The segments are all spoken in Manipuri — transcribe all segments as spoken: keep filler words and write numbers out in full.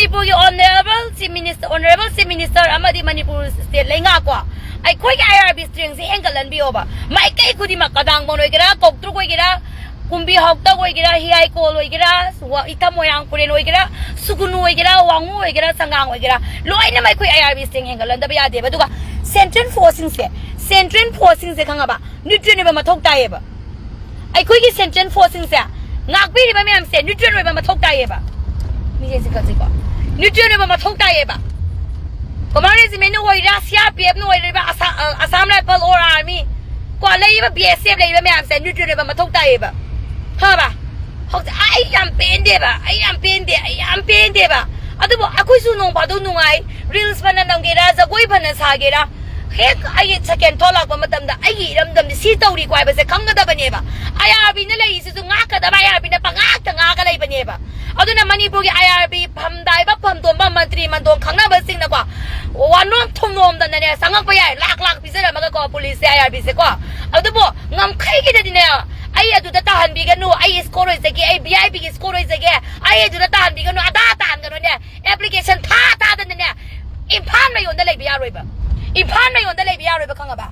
ꯃꯅꯤꯄꯨꯔꯒꯤ Honourable Chief Minister, Honourable Chief Minister ꯑꯃꯗꯤ ꯃꯅꯤꯄꯨꯔ state ꯂꯩꯉꯥꯛꯀꯣ, ꯑꯩꯈꯣꯏꯒꯤ I R B strengthꯁꯦ ꯍꯦꯟꯒꯠꯍꯟꯕꯤꯌꯣꯕ꯫ ꯃꯥꯏꯀꯩ ꯈꯨꯗꯤꯡꯃꯛ, ꯀꯗꯥꯡꯕꯣꯟ ꯑꯣꯏꯒꯦꯔꯥ, ꯀꯧꯇ꯭ꯔꯨꯛ ꯑꯣꯏꯒꯦꯔꯥ, ꯀꯨꯝꯕꯤ ꯍꯥꯎꯇꯛ ꯑꯣꯏꯒꯦꯔꯥ, ꯍꯤꯌꯥꯏꯀꯣꯜ ꯑꯣꯏꯒꯦꯔꯥ, ꯋꯥ-, ꯏꯊꯝ ꯃꯣꯏꯔꯥꯡ ꯄꯨꯔꯦꯟ ꯑꯣꯏꯒꯦꯔꯥ, ꯁꯨꯒꯨꯅꯨ ꯑꯣꯏꯒꯦꯔꯥ, ꯋꯥꯉꯨ ꯑꯣꯏꯒꯦꯔꯥ, ꯁꯉꯥꯡ ꯑꯣꯏꯒꯦꯔꯥ, ꯂꯣꯏꯅꯃꯛ ꯑꯩꯈꯣꯏ I R B strength ꯍꯦꯟꯒꯠꯍꯟꯗꯕ ꯌꯥꯗꯦꯕ꯫ ꯑꯗꯨꯒ central forceꯁꯤꯡꯁꯦ, central forceꯁꯤꯡꯁꯦ ꯈꯪꯉꯕ, neutral ꯑꯣꯏꯕ ꯃꯊꯧ ꯇꯥꯏꯌꯦꯕ꯫ ꯑꯩꯈꯣꯏꯒꯤ central forceꯁꯤꯡꯁꯦ, ꯉꯥꯛꯄꯤꯔꯤꯕ ꯃꯌꯥꯝꯁꯦ neutral ꯑꯣꯏꯕ ꯃꯊꯧ ꯇꯥꯏꯌꯦꯕ꯫ ꯃꯤꯁꯦ ꯆꯤꯛꯀꯠꯁꯤꯀꯣ, neutral ꯑꯣꯏꯕ ꯃꯊꯧ ꯇꯥꯏꯌꯦꯕ꯫ Command Regimentꯅ ꯑꯣꯏꯔꯤꯔꯥ, C R P Fꯅ ꯑꯣꯏꯔꯤꯕ, ꯑꯁꯥ-, ꯑ, Assam Rifle or Army ꯀꯣ, ꯂꯩꯔꯤꯕ B S F ꯂꯩꯔꯤꯕ ꯃꯌꯥꯝꯁꯦ neutral ꯑꯣꯏꯕ ꯃꯊꯧ ꯇꯥꯏꯌꯦꯕ꯫ ꯈꯪꯉꯕ? ꯍꯧꯖꯤꯛ ꯑꯩ ꯌꯥꯝ ꯄꯦꯟꯗꯦꯕ, ꯑꯩ ꯌꯥꯝ ꯄꯦꯟꯗꯦ, ꯑꯩ ꯌꯥꯝ ꯄꯦꯟꯗꯦꯕ꯫ ꯑꯗꯨꯕꯨ ꯑꯩꯈꯣꯏꯁꯨ ꯅꯣꯡ ꯐꯥꯗꯣꯛ ꯅꯨꯡꯉꯥꯏ, reels ꯐꯅ ꯅꯝꯒꯦꯔꯥ, ꯖꯒꯣꯏ ꯐꯅ ꯁꯥꯒꯦꯔꯥ, ꯍꯦꯛ ꯑꯩꯒꯤ second thought ꯂꯥꯛꯄ ꯃꯇꯝꯗ ꯑꯩꯒꯤ ꯏꯔꯝꯗꯝꯗꯤ ꯁꯤ ꯇꯧꯔꯤꯀꯣ ꯍꯥꯏꯕꯁꯦ ꯈꯪꯒꯗꯕꯅꯦꯕ꯫ I R Bꯅ ꯂꯩꯔꯤꯁꯤꯁꯨ ꯉꯥꯛꯀꯗꯕ, I R Bꯅ ꯄꯉꯥꯛꯇ ꯉꯥꯛꯑꯒ ꯂꯩꯕꯅꯦꯕ꯫ ꯑꯗꯨꯅ ꯃꯅꯤꯄꯨꯔꯒꯤ I R B ꯐꯝꯗꯥꯏꯕ ꯐꯝꯗꯣꯝꯕ ꯃꯟꯇ꯭ꯔꯤ ꯃꯟꯗꯣꯟ ꯈꯪꯅꯕꯁꯤꯡꯅꯀꯣ, ꯋꯥꯅꯣꯝ ꯊꯨꯝꯅꯣꯝꯗꯅꯅꯦ ꯆꯪꯉꯛꯄ ꯌꯥꯏ, ꯂꯥꯛ ꯂꯥꯛ ꯄꯤꯖꯔꯝꯃꯒꯀꯣ ꯄꯨꯂꯤꯁꯁꯦ, I R Bꯁꯦꯀꯣ꯫ ꯑꯗꯨꯕꯨ ꯉꯝꯈꯩꯒꯤꯗꯗꯤꯅꯦ, ꯑꯩ ꯑꯗꯨꯗ ꯇꯥꯍꯟꯕꯤꯒꯅꯨ, ꯑꯩ escort ꯑꯣꯏꯖꯒꯦ, ꯑꯩ V I Pꯒꯤ escort ꯑꯣꯏꯖꯒꯦ, ꯑꯩ ꯑꯗꯨꯗ ꯇꯥꯍꯟꯕꯤꯒꯅꯨ, ꯑꯗꯥ ꯇꯥꯍꯟꯒꯅꯨꯅꯦ, application ꯊꯥ ꯊꯥꯗꯅꯅꯦ ꯏꯝꯐꯥꯜ ꯃꯌꯣꯟꯗ ꯂꯩꯕ ꯌꯥꯔꯣꯏꯕ, ꯏꯝꯐꯥꯜ ꯃꯌꯣꯟꯗ ꯂꯩꯕ ꯌꯥꯔꯣꯏꯕ, ꯈꯪꯉꯕ?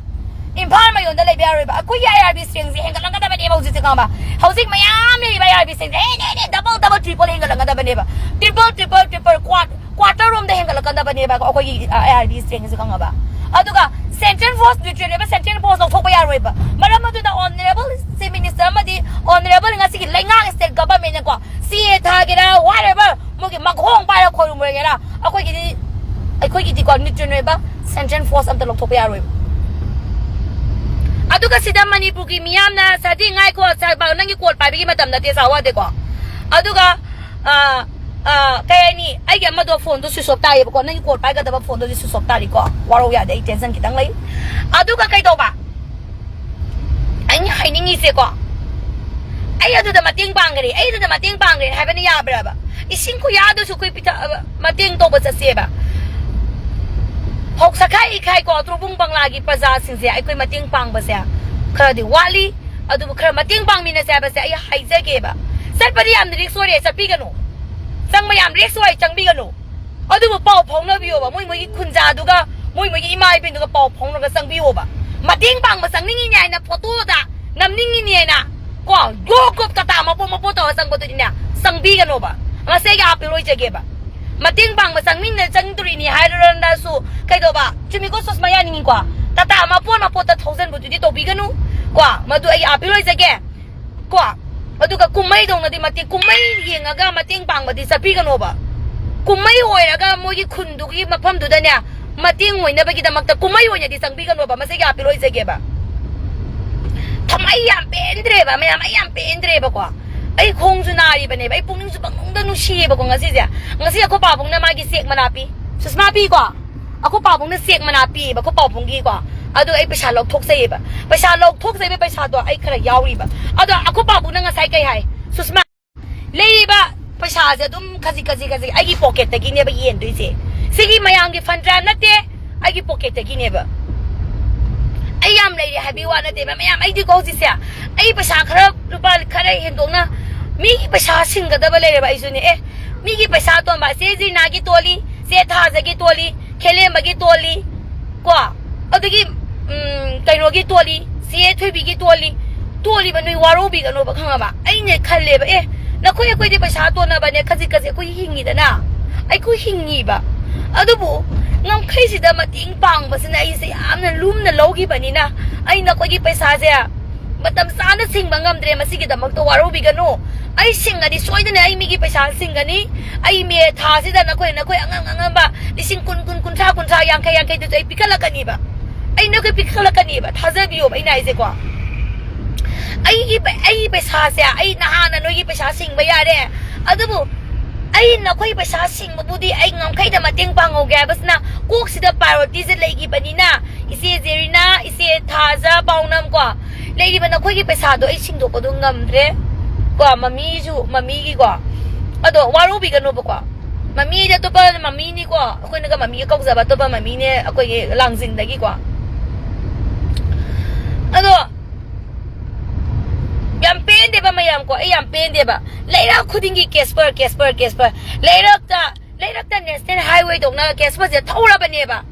ꯏꯝꯐꯥꯜ ꯃꯌꯣꯟꯗ ꯂꯩꯕ ꯌꯥꯔꯣꯏꯕ꯫ ꯑꯩꯈꯣꯏꯒꯤ I R B strengthꯁꯦ ꯍꯦꯟꯒꯠꯂꯛꯀꯗꯕꯅꯦꯕ ꯍꯧꯖꯤꯛꯁꯦ, ꯈꯪꯉꯕ? ꯍꯧꯖꯤꯛ ꯃꯌꯥꯝ ꯂꯩꯔꯤꯕ I R B strengthꯁꯦ ꯍꯦꯟꯅ ꯍꯦꯟꯅ double double triple ꯍꯦꯟꯒꯠꯂꯛꯀꯗꯕꯅꯦꯕ꯫ Triple triple triple quad quarter ꯔꯣꯝꯗ ꯍꯦꯟꯒꯠꯂꯛꯀꯗꯕꯅꯦꯕ ꯑꯩꯈꯣꯏꯒꯤ I R B strengthꯁꯦ, ꯈꯪꯉꯕ? ꯑꯗꯨꯒ central force neutral ꯑꯣꯏꯕ central force ꯂꯧꯊꯣꯛꯄ ꯌꯥꯔꯣꯏꯕ꯫ ꯃꯔꯝ ꯑꯗꯨꯅ Honourable Chief Minister ꯑꯃꯗꯤ Honourable ꯉꯁꯤꯒꯤ ꯂꯩꯉꯥꯛ state governmentꯅꯀꯣ, C A ꯊꯥꯒꯦꯔꯥ, whatever, ꯃꯣꯏꯒꯤ ꯃꯈꯣꯡ ꯄꯥꯏꯔ ꯈꯣꯏꯔꯨꯝꯃꯨꯔꯒꯦꯔꯥ, ꯑꯩꯈꯣꯏꯒꯤꯗꯤ, ꯑꯩꯈꯣꯏꯒꯤꯗꯤꯀꯣ neutral ꯑꯣꯏꯕ central force ꯑꯝꯇ ꯂꯧꯊꯣꯛꯄ ꯌꯥꯔꯣꯏꯕ꯫ ꯑꯗꯨꯒ ꯁꯤꯗ ꯃꯅꯤꯄꯨꯔꯒꯤ ꯃꯤꯌꯥꯝꯅ, "ꯁꯥꯗꯤ ꯉꯥꯏꯈꯣ, ꯁꯥ-, ꯅꯪꯒꯤ call ꯄꯥꯏꯕꯒꯤ ꯃꯇꯝ ꯅꯠꯇꯦ, ꯁꯥꯎ ꯌꯥꯗꯦꯀꯣ"꯫ ꯑꯗꯨꯒ, ꯑ, ꯑ, ꯀꯩ ꯍꯥꯏꯅꯤ, ꯑꯩꯒꯤ ꯑꯃꯗꯣ phoneꯗꯣ switch off ꯇꯥꯏꯌꯦꯕꯀꯣ, ꯅꯪꯒꯤ call ꯄꯥꯏꯒꯗꯕ phoneꯗꯣ switch off ꯇꯥꯔꯤꯀꯣ, ꯋꯥꯔꯧ ꯌꯥꯗꯦ, ꯑꯩ tension ꯈꯤꯇꯪ ꯂꯩ꯫ ꯑꯗꯨꯒ ꯀꯩꯗꯧꯕ? ꯑꯩꯅ ꯍꯥꯏꯅꯤꯡꯉꯤꯁꯦꯀꯣ, ꯑꯩ ꯑꯗꯨꯗ ꯃꯇꯦꯡ ꯄꯥꯡꯈ꯭ꯔꯦ, ꯑꯩ ꯑꯗꯨꯗ ꯃꯇꯦꯡ ꯄꯥꯡꯈ꯭ꯔꯦ ꯍꯥꯏꯕꯅ ꯌꯥꯕ꯭ꯔꯕ? ꯏꯁꯤꯡ ꯈꯨꯌꯥꯗꯨꯁꯨ ꯑꯩꯈꯣꯏ ꯄꯤꯊ-, ꯃꯇꯦꯡ ꯇꯧꯕ ꯆꯠꯁꯦꯕ꯫ ꯍꯧ-, ꯁꯈꯥꯏ ꯏꯈꯥꯏꯀꯣ, ꯇ꯭ꯔꯣꯕꯨꯡ ꯕꯪꯂꯥꯒꯤ ꯄ꯭ꯔꯖꯥꯁꯤꯡꯁꯦ ꯑꯩꯈꯣꯏ ꯃꯇꯦꯡ ꯄꯥꯡꯕꯁꯦ ꯈꯔꯗꯤ ꯋꯥꯠꯂꯤ꯫ ꯑꯗꯨꯕꯨ ꯈꯔ ꯃꯇꯦꯡ ꯄꯥꯡꯃꯤꯟꯅꯁꯦ ꯍꯥꯏꯕꯁꯦ ꯑꯩ ꯍꯥꯏꯖꯒꯦꯕ꯫ ꯆꯠꯄꯗꯤ ꯌꯥꯝꯅ risk ꯑꯣꯏꯔꯦ, ꯆꯠꯄꯤꯒꯅꯨ꯫ ꯆꯪꯕ ꯌꯥꯝ ꯔꯤꯛꯁ ꯑꯣꯏ, ꯆꯪꯕꯤꯒꯅꯨ꯫ ꯑꯗꯨꯕꯨ ꯄꯥꯎ ꯐꯥꯎꯅꯕꯤꯌꯣꯕ, ꯃꯣꯏ ꯃꯣꯏꯒꯤ ꯈꯨꯟꯖꯥꯗꯨꯒ ꯃꯣꯏ ꯃꯣꯏꯒꯤ ꯏꯃꯥ ꯏꯕꯦꯟꯗꯨꯒ ꯄꯥꯎ ꯐꯥꯎꯅꯔꯒ ꯆꯪꯕꯤꯌꯣꯕ꯫ ꯃꯇꯦꯡ ꯄꯥꯡꯕ ꯆꯪꯅꯤꯡꯉꯤꯅꯦ ꯍꯥꯏꯅ ꯐꯣꯇꯣꯗ ꯅꯝꯅꯤꯡꯉꯤꯅꯦꯅ ꯀꯣ, ꯒ꯭ꯔꯣꯞ ꯒ꯭ꯔꯣꯞ ꯇꯥꯇꯥ ꯃꯄꯣꯠ ꯃꯄꯣꯠ ꯇꯧꯔ ꯆꯪꯕꯗꯨꯗꯤꯅꯦ, ꯆꯪꯕꯤꯒꯅꯣꯕ꯫ ꯃꯁꯤꯒꯤ ꯑꯥꯄꯤꯜ ꯑꯣꯏꯖꯒꯦꯕ꯫ ꯃꯇꯦꯡ ꯄꯥꯡꯕ ꯆꯪꯃꯤꯟꯅ ꯆꯪꯗꯣꯔꯤꯅꯤ ꯍꯥꯏꯔꯨꯔꯁꯨ ꯀꯩꯗꯧꯕ? ꯆꯨꯝꯃꯤꯀꯣ, ꯁꯨꯁꯃꯥ, ꯌꯥꯅꯤꯡꯉꯤꯀꯣ? ꯇꯥꯇꯥ ꯃꯄꯣꯠ ꯃꯄꯣꯠꯇ ꯊꯧꯖꯟꯕꯗꯨꯗꯤ ꯇꯧꯕꯤꯒꯅꯨ ꯀꯣ꯫ ꯃꯗꯨ ꯑꯩꯒꯤ ꯑꯥꯄꯤꯜ ꯑꯣꯏꯖꯒꯦ ꯀꯣ꯫ ꯑꯗꯨꯒ ꯀꯨꯝꯍꯩꯗꯧꯅꯗꯤ ꯃꯇꯦꯡ, ꯀꯨꯝꯍꯩ ꯌꯦꯡꯉꯒ ꯃꯇꯦꯡ ꯄꯥꯡꯕꯗꯤ ꯆꯠꯄꯤꯒꯅꯣꯕ꯫ ꯀꯨꯝꯍꯩ ꯑꯣꯏꯔꯒ ꯃꯣꯏꯒꯤ ꯈꯨꯟꯗꯨꯒꯤ ꯃꯐꯝꯗꯨꯗꯅꯦ ꯃꯇꯦꯡ ꯑꯣꯏꯅꯕꯒꯤꯗꯃꯛꯇ ꯀꯨꯝꯍꯩ ꯑꯣꯏꯅꯗꯤ ꯆꯪꯕꯤꯒꯅꯣꯕ꯫ ꯃꯁꯤꯒꯤ ꯑꯥꯄꯤꯜ ꯑꯣꯏꯖꯒꯦꯕ꯫ ꯊꯃꯩ ꯌꯥꯝ ꯄꯦꯟꯗ꯭ꯔꯦꯕ ꯃꯌꯥꯝ, ꯑꯩ ꯌꯥꯝ ꯄꯦꯟꯗ꯭ꯔꯦꯕꯀꯣ꯫ ꯑꯩ ꯈꯣꯡꯁꯨ ꯅꯥꯔꯤꯕꯅꯦꯕ, ꯑꯩ ꯄꯨꯛꯅꯤꯡꯁꯨ ꯄꯪꯅꯨꯡꯗ ꯅꯨꯡꯁꯤꯌꯦꯕꯀꯣ꯫ ꯉꯁꯤꯁꯦ, ꯉꯁꯤ ꯑꯩꯈꯣꯏ ꯄꯥꯕꯨꯡꯅ ꯃꯥꯒꯤ ꯆꯦꯛ ꯃꯅꯥ ꯄꯤ, ꯁꯨꯁꯃꯥ ꯄꯤꯀꯣ꯫ ꯑꯩꯈꯣꯏ ꯄꯥꯕꯨꯡꯅ ꯆꯦꯛ ꯃꯅꯥ ꯄꯤꯌꯦꯕ ꯑꯩꯈꯣꯏ ꯄꯥꯕꯨꯡꯒꯤꯀꯣ꯫ ꯑꯗꯣ ꯑꯩ ꯄꯩꯁꯥ ꯂꯧꯊꯣꯛꯆꯩꯌꯦꯕ꯫ ꯄꯩꯁꯥ ꯂꯧꯊꯣꯛꯆꯩꯕ, ꯄꯩꯁꯥꯗꯣ ꯑꯩ ꯈꯔ ꯌꯥꯎꯔꯤꯕ꯫ ꯑꯗꯣ ꯑꯩꯈꯣꯏ ꯄꯥꯕꯨꯡꯅ ꯉꯁꯥꯏ ꯀꯩ ꯍꯥꯏ? ꯁꯨꯁꯃꯥ, ꯂꯩꯔꯤꯕ ꯄꯩꯁꯥꯁꯦ ꯑꯗꯨꯝ ꯈꯖꯤꯛ ꯈꯖꯤꯛ ꯈꯖꯤꯛ ꯑꯩꯒꯤ ꯄꯣꯀꯦꯠꯇꯒꯤꯅꯦꯕ ꯌꯦꯟꯗꯣꯏꯁꯦ꯫ ꯁꯤꯒꯤ ꯃꯌꯥꯝꯒꯤ ꯐꯟꯗ꯭ꯔꯥ ꯅꯠꯇꯦ, ꯑꯩꯒꯤ ꯄꯣꯀꯦꯠꯇꯒꯤꯅꯦꯕ꯫ ꯑꯩ ꯌꯥꯝ ꯂꯩꯔꯦ ꯍꯥꯏꯕꯒꯤ ꯋꯥ ꯅꯠꯇꯦꯕ ꯃꯌꯥꯝ꯫ ꯑꯩꯗꯤꯀꯣ ꯍꯧꯖꯤꯛꯁꯦ ꯑꯩ ꯄꯩꯁꯥ ꯈꯔ, ꯂꯨꯄꯥ ꯈꯔ ꯍꯦꯟꯗꯣꯛꯅ ꯃꯤꯒꯤ ꯄꯩꯁꯥ ꯁꯤꯡꯒꯗꯕ ꯂꯩꯔꯦꯕ꯫ ꯑꯩꯁꯨꯅꯦ, ꯑꯦ, ꯃꯤꯒꯤ ꯄꯩꯁꯥ ꯇꯣꯟꯕ, ꯆꯦ ꯖꯤꯅꯥꯒꯤ ꯇꯣꯜꯂꯤ, ꯆꯦ ꯊꯥꯖꯒꯤ ꯇꯣꯜꯂꯤ, ꯈꯦꯂꯦꯝꯕꯒꯤ ꯇꯣꯜꯂꯤ ꯀꯣ, ꯑꯗꯒꯤ ꯎꯝ, ꯀꯩꯅꯣꯒꯤ ꯇꯣꯜꯂꯤ, ꯆꯦ ꯊꯣꯏꯕꯤꯒꯤ ꯇꯣꯜꯂꯤ꯫ ꯇꯣꯜꯂꯤꯕ ꯅꯣꯏ ꯋꯥꯔꯧꯕꯤꯒꯅꯣꯕ, ꯈꯪꯉꯕ? ꯑꯩꯅ ꯈꯜꯂꯦꯕ, ꯑꯦ, ꯅꯈꯣꯏ ꯑꯩꯈꯣꯏꯗꯤ ꯄꯩꯁꯥ ꯇꯣꯟꯅꯕꯅꯦ, ꯈꯖꯤꯛ ꯈꯖꯤꯛ ꯑꯩꯈꯣꯏ ꯍꯤꯡꯉꯤꯗꯅ, ꯑꯩꯈꯣꯏ ꯍꯤꯡꯉꯤꯕ꯫ ꯑꯗꯨꯕꯨ ꯉꯝꯈꯩꯁꯤꯗ ꯃꯇꯦꯡ ꯄꯥꯡꯕꯁꯤꯅ ꯑꯩꯁꯦ ꯌꯥꯝꯅ ꯂꯨꯝꯅ ꯂꯧꯈꯤꯕꯅꯤꯅ ꯑꯩ ꯅꯈꯣꯏꯒꯤ ꯄꯩꯁꯥꯁꯦ ꯃꯇꯝ ꯆꯥꯅ ꯁꯤꯡꯕ ꯉꯝꯗ꯭ꯔꯦ꯫ ꯃꯁꯤꯒꯤꯗꯃꯛꯇ ꯋꯥꯔꯧꯕꯤꯒꯅꯨ꯫ ꯑꯩ ꯁꯤꯡꯒꯅꯤ, ꯁꯣꯏꯗꯅ ꯑꯩ ꯃꯤꯒꯤ ꯄꯩꯁꯥ ꯁꯤꯡꯒꯅꯤ꯫ ꯑꯩ ꯃꯦ ꯊꯥꯁꯤꯗ ꯅꯈꯣꯏ, ꯅꯈꯣꯏ ꯑꯉꯝ ꯑꯉꯝꯕ ꯂꯤꯁꯤꯡ ꯀꯨꯟ, ꯀꯨꯟ, ꯀꯨꯟꯊ꯭ꯔꯥ, ꯀꯨꯟꯊ꯭ꯔꯥ, ꯌꯥꯡꯈꯩ, ꯌꯥꯡꯈꯩꯗꯨꯁꯨ ꯑꯩ ꯄꯤꯈꯠꯂꯛꯀꯅꯤꯕ꯫ ꯑꯩ ꯅꯈꯣꯏ ꯄꯤꯈꯠꯂꯛꯀꯅꯤꯕ, ꯊꯥꯖꯕꯤꯌꯣꯕ ꯑꯩꯅ ꯍꯥꯏꯁꯦꯀꯣ꯫ ꯑꯩꯒꯤ ꯄꯩ-, ꯑꯩꯒꯤ ꯄꯩꯁꯥꯁꯦ ꯑꯩ ꯅꯍꯥꯟꯅ ꯅꯣꯏꯒꯤ ꯄꯩꯁꯥ ꯁꯤꯡꯕ ꯌꯥꯔꯦ꯫ ꯑꯗꯨꯕꯨ ꯑꯩ ꯅꯈꯣꯏ ꯄꯩꯁꯥ ꯁꯤꯡꯕꯕꯨꯗꯤ ꯑꯩ ꯉꯝꯈꯩꯗ ꯃꯇꯦꯡ ꯄꯥꯡꯍꯧꯒꯦ ꯍꯥꯏꯕꯁꯤꯅ ꯀꯣꯛꯁꯤꯗ ꯄ꯭ꯔꯥꯏꯌꯣꯔꯤꯇꯤꯁꯦ ꯂꯩꯈꯤꯕꯅꯤꯅ, ꯏꯆꯦ ꯖꯦꯔꯤꯅꯥ, ꯏꯆꯦ ꯊꯥꯖ, ꯄꯥꯎꯅꯝ ꯀꯣ, ꯂꯩꯔꯤꯕ ꯅꯈꯣꯏꯒꯤ ꯄꯩꯁꯥꯗꯣ ꯑꯩ ꯁꯤꯡꯗꯣꯛꯄꯗꯣ ꯉꯝꯗ꯭ꯔꯦ ꯀꯣ꯫ ꯃꯃꯤꯁꯨ, ꯃꯃꯤꯒꯤꯀꯣ, ꯑꯗꯣ ꯋꯥꯔꯧꯕꯤꯒꯅꯣꯕꯀꯣ꯫ ꯃꯃꯤꯗꯤ ꯑꯇꯣꯞꯄ ꯃꯃꯤꯅꯤꯀꯣ, ꯑꯩꯈꯣꯏꯅꯒ ꯃꯃꯤꯒ ꯀꯧꯖꯕ ꯑꯇꯣꯞꯄ ꯃꯃꯤꯅꯦ ꯑꯩꯈꯣꯏꯒꯤ ꯂꯥꯡꯖꯤꯡꯗꯒꯤꯀꯣ꯫ ꯑꯗꯣ ꯌꯥꯝ ꯄꯦꯟꯗꯦ ꯃꯌꯥꯝ ꯀꯣ, ꯑꯩ ꯌꯥꯝ ꯄꯦꯟꯗꯦꯕ꯫ ꯂꯩꯔꯛ ꯈꯨꯗꯤꯡꯒꯤ ꯀꯦꯁꯄꯔ, ꯀꯦꯁꯄꯔ, ꯀꯦꯁꯄꯔ꯫ ꯂꯩꯔꯛꯇ, ꯂꯩꯔꯛꯇ ꯅꯦꯁꯅꯦꯜ ꯍꯥꯏꯋꯦ ꯗꯧꯅ ꯀꯦꯁꯄꯔꯁꯦ ꯊꯧꯔꯕꯅꯦꯕ꯫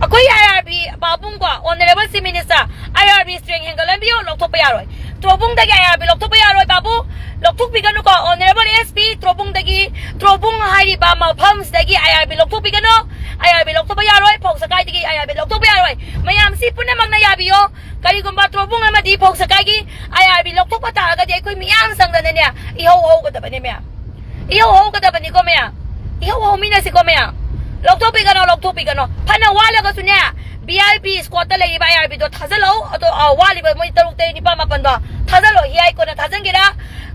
ꯑꯩꯈꯣꯏ ꯑꯥꯏ ꯑꯥꯔ ꯕꯤ ꯄꯥꯕꯨꯡ ꯀꯣ, ꯑꯣꯅꯔꯦꯕꯜ ꯆꯤꯐ ꯃꯤꯅꯤꯁꯇꯔ, ꯑꯥꯏ ꯑꯥꯔ ꯕꯤ ꯁ꯭ꯇꯔꯦꯡ ꯍꯦꯟꯒꯠꯍꯟꯕꯤꯌꯣ, ꯂꯧꯊꯣꯛꯄ ꯌꯥꯔꯣꯏ꯫ ꯇ꯭ꯔꯣꯕꯨꯡꯗꯒꯤ ꯑꯥꯏ ꯑꯥꯔ ꯕꯤ ꯂꯧꯊꯣꯛꯄ ꯌꯥꯔꯣꯏ ꯕꯥꯕꯨ, ꯂꯧꯊꯣꯛꯄꯤꯒꯅꯨꯀꯣ꯫ ꯑꯣꯅꯔꯦꯕꯜ ꯑꯦꯁ ꯄꯤ ꯇ꯭ꯔꯣꯕꯨꯡꯗꯒꯤ, ꯇ꯭ꯔꯣꯕꯨꯡ ꯍꯥꯏꯔꯤꯕ ꯃꯐꯝꯁꯤꯗꯒꯤ ꯑꯥꯏ ꯑꯥꯔ ꯕꯤ ꯂꯧꯊꯣꯛꯄꯤꯒꯅꯨ꯫ ꯑꯥꯏ ꯑꯥꯔ ꯕꯤ ꯂꯧꯊꯣꯛꯄ ꯌꯥꯔꯣꯏ, ꯐꯧ ꯁꯀꯥꯏꯗꯒꯤ ꯑꯥꯏ ꯑꯥꯔ ꯕꯤ ꯂꯧꯊꯣꯛꯄ ꯌꯥꯔꯣꯏ꯫ ꯃꯌꯥꯝꯁꯤ ꯄꯨꯝꯅꯃꯛꯅ ꯌꯥꯕꯤꯌꯣ꯫ ꯀꯔꯤꯒꯨꯝꯕ ꯇ꯭ꯔꯣꯕꯨꯡ ꯑꯃꯗꯤ ꯐꯧ ꯁꯀꯥꯏꯒꯤ ꯑꯥꯏ ꯑꯥꯔ ꯕꯤ ꯂꯧꯊꯣꯛꯄ ꯇꯥꯔꯒꯗꯤ ꯑꯩꯈꯣꯏ ꯃꯤꯌꯥꯝ ꯆꯪꯗꯅꯅꯦ ꯏꯍꯧ ꯍꯧꯒꯗꯕꯅꯦ ꯃꯌꯥꯝ꯫ ꯏꯍꯧ ꯍꯧꯒꯗꯕꯅꯤꯀꯣ ꯃꯌꯥꯝ꯫ ꯏꯍꯧ ꯍꯧꯃꯤꯟꯅꯁꯤꯀꯣ ꯃꯌꯥꯝ꯫ ꯂꯧꯊꯣꯛꯄꯤꯒꯅꯣ, ꯂꯧꯊꯣꯛꯄꯤꯒꯅꯣ꯫ ꯐꯅ ꯋꯥꯠꯂꯒꯁꯨꯅꯦ, ꯚꯤ ꯑꯥꯏ ꯄꯤ ꯁ꯭ꯀ꯭ꯋꯥꯠꯇ ꯂꯩꯔꯤꯕ ꯑꯥꯏ ꯑꯥꯔ ꯕꯤꯗꯣ ꯊꯥꯖꯤꯜꯂꯧ꯫ ꯑꯗꯣ, ꯑ, ꯋꯥꯠꯂꯤꯕ ꯃꯣꯏ ꯇꯔꯨꯛ, ꯇꯔꯦꯠ, ꯅꯤꯄꯥꯜ, ꯃꯥꯄꯜꯗꯣ ꯊꯥꯖꯤꯜꯂꯣ꯫ ꯍꯤꯌꯥꯏ ꯀꯣꯟꯅ ꯊꯥꯖꯤꯟꯒꯦꯔꯥ,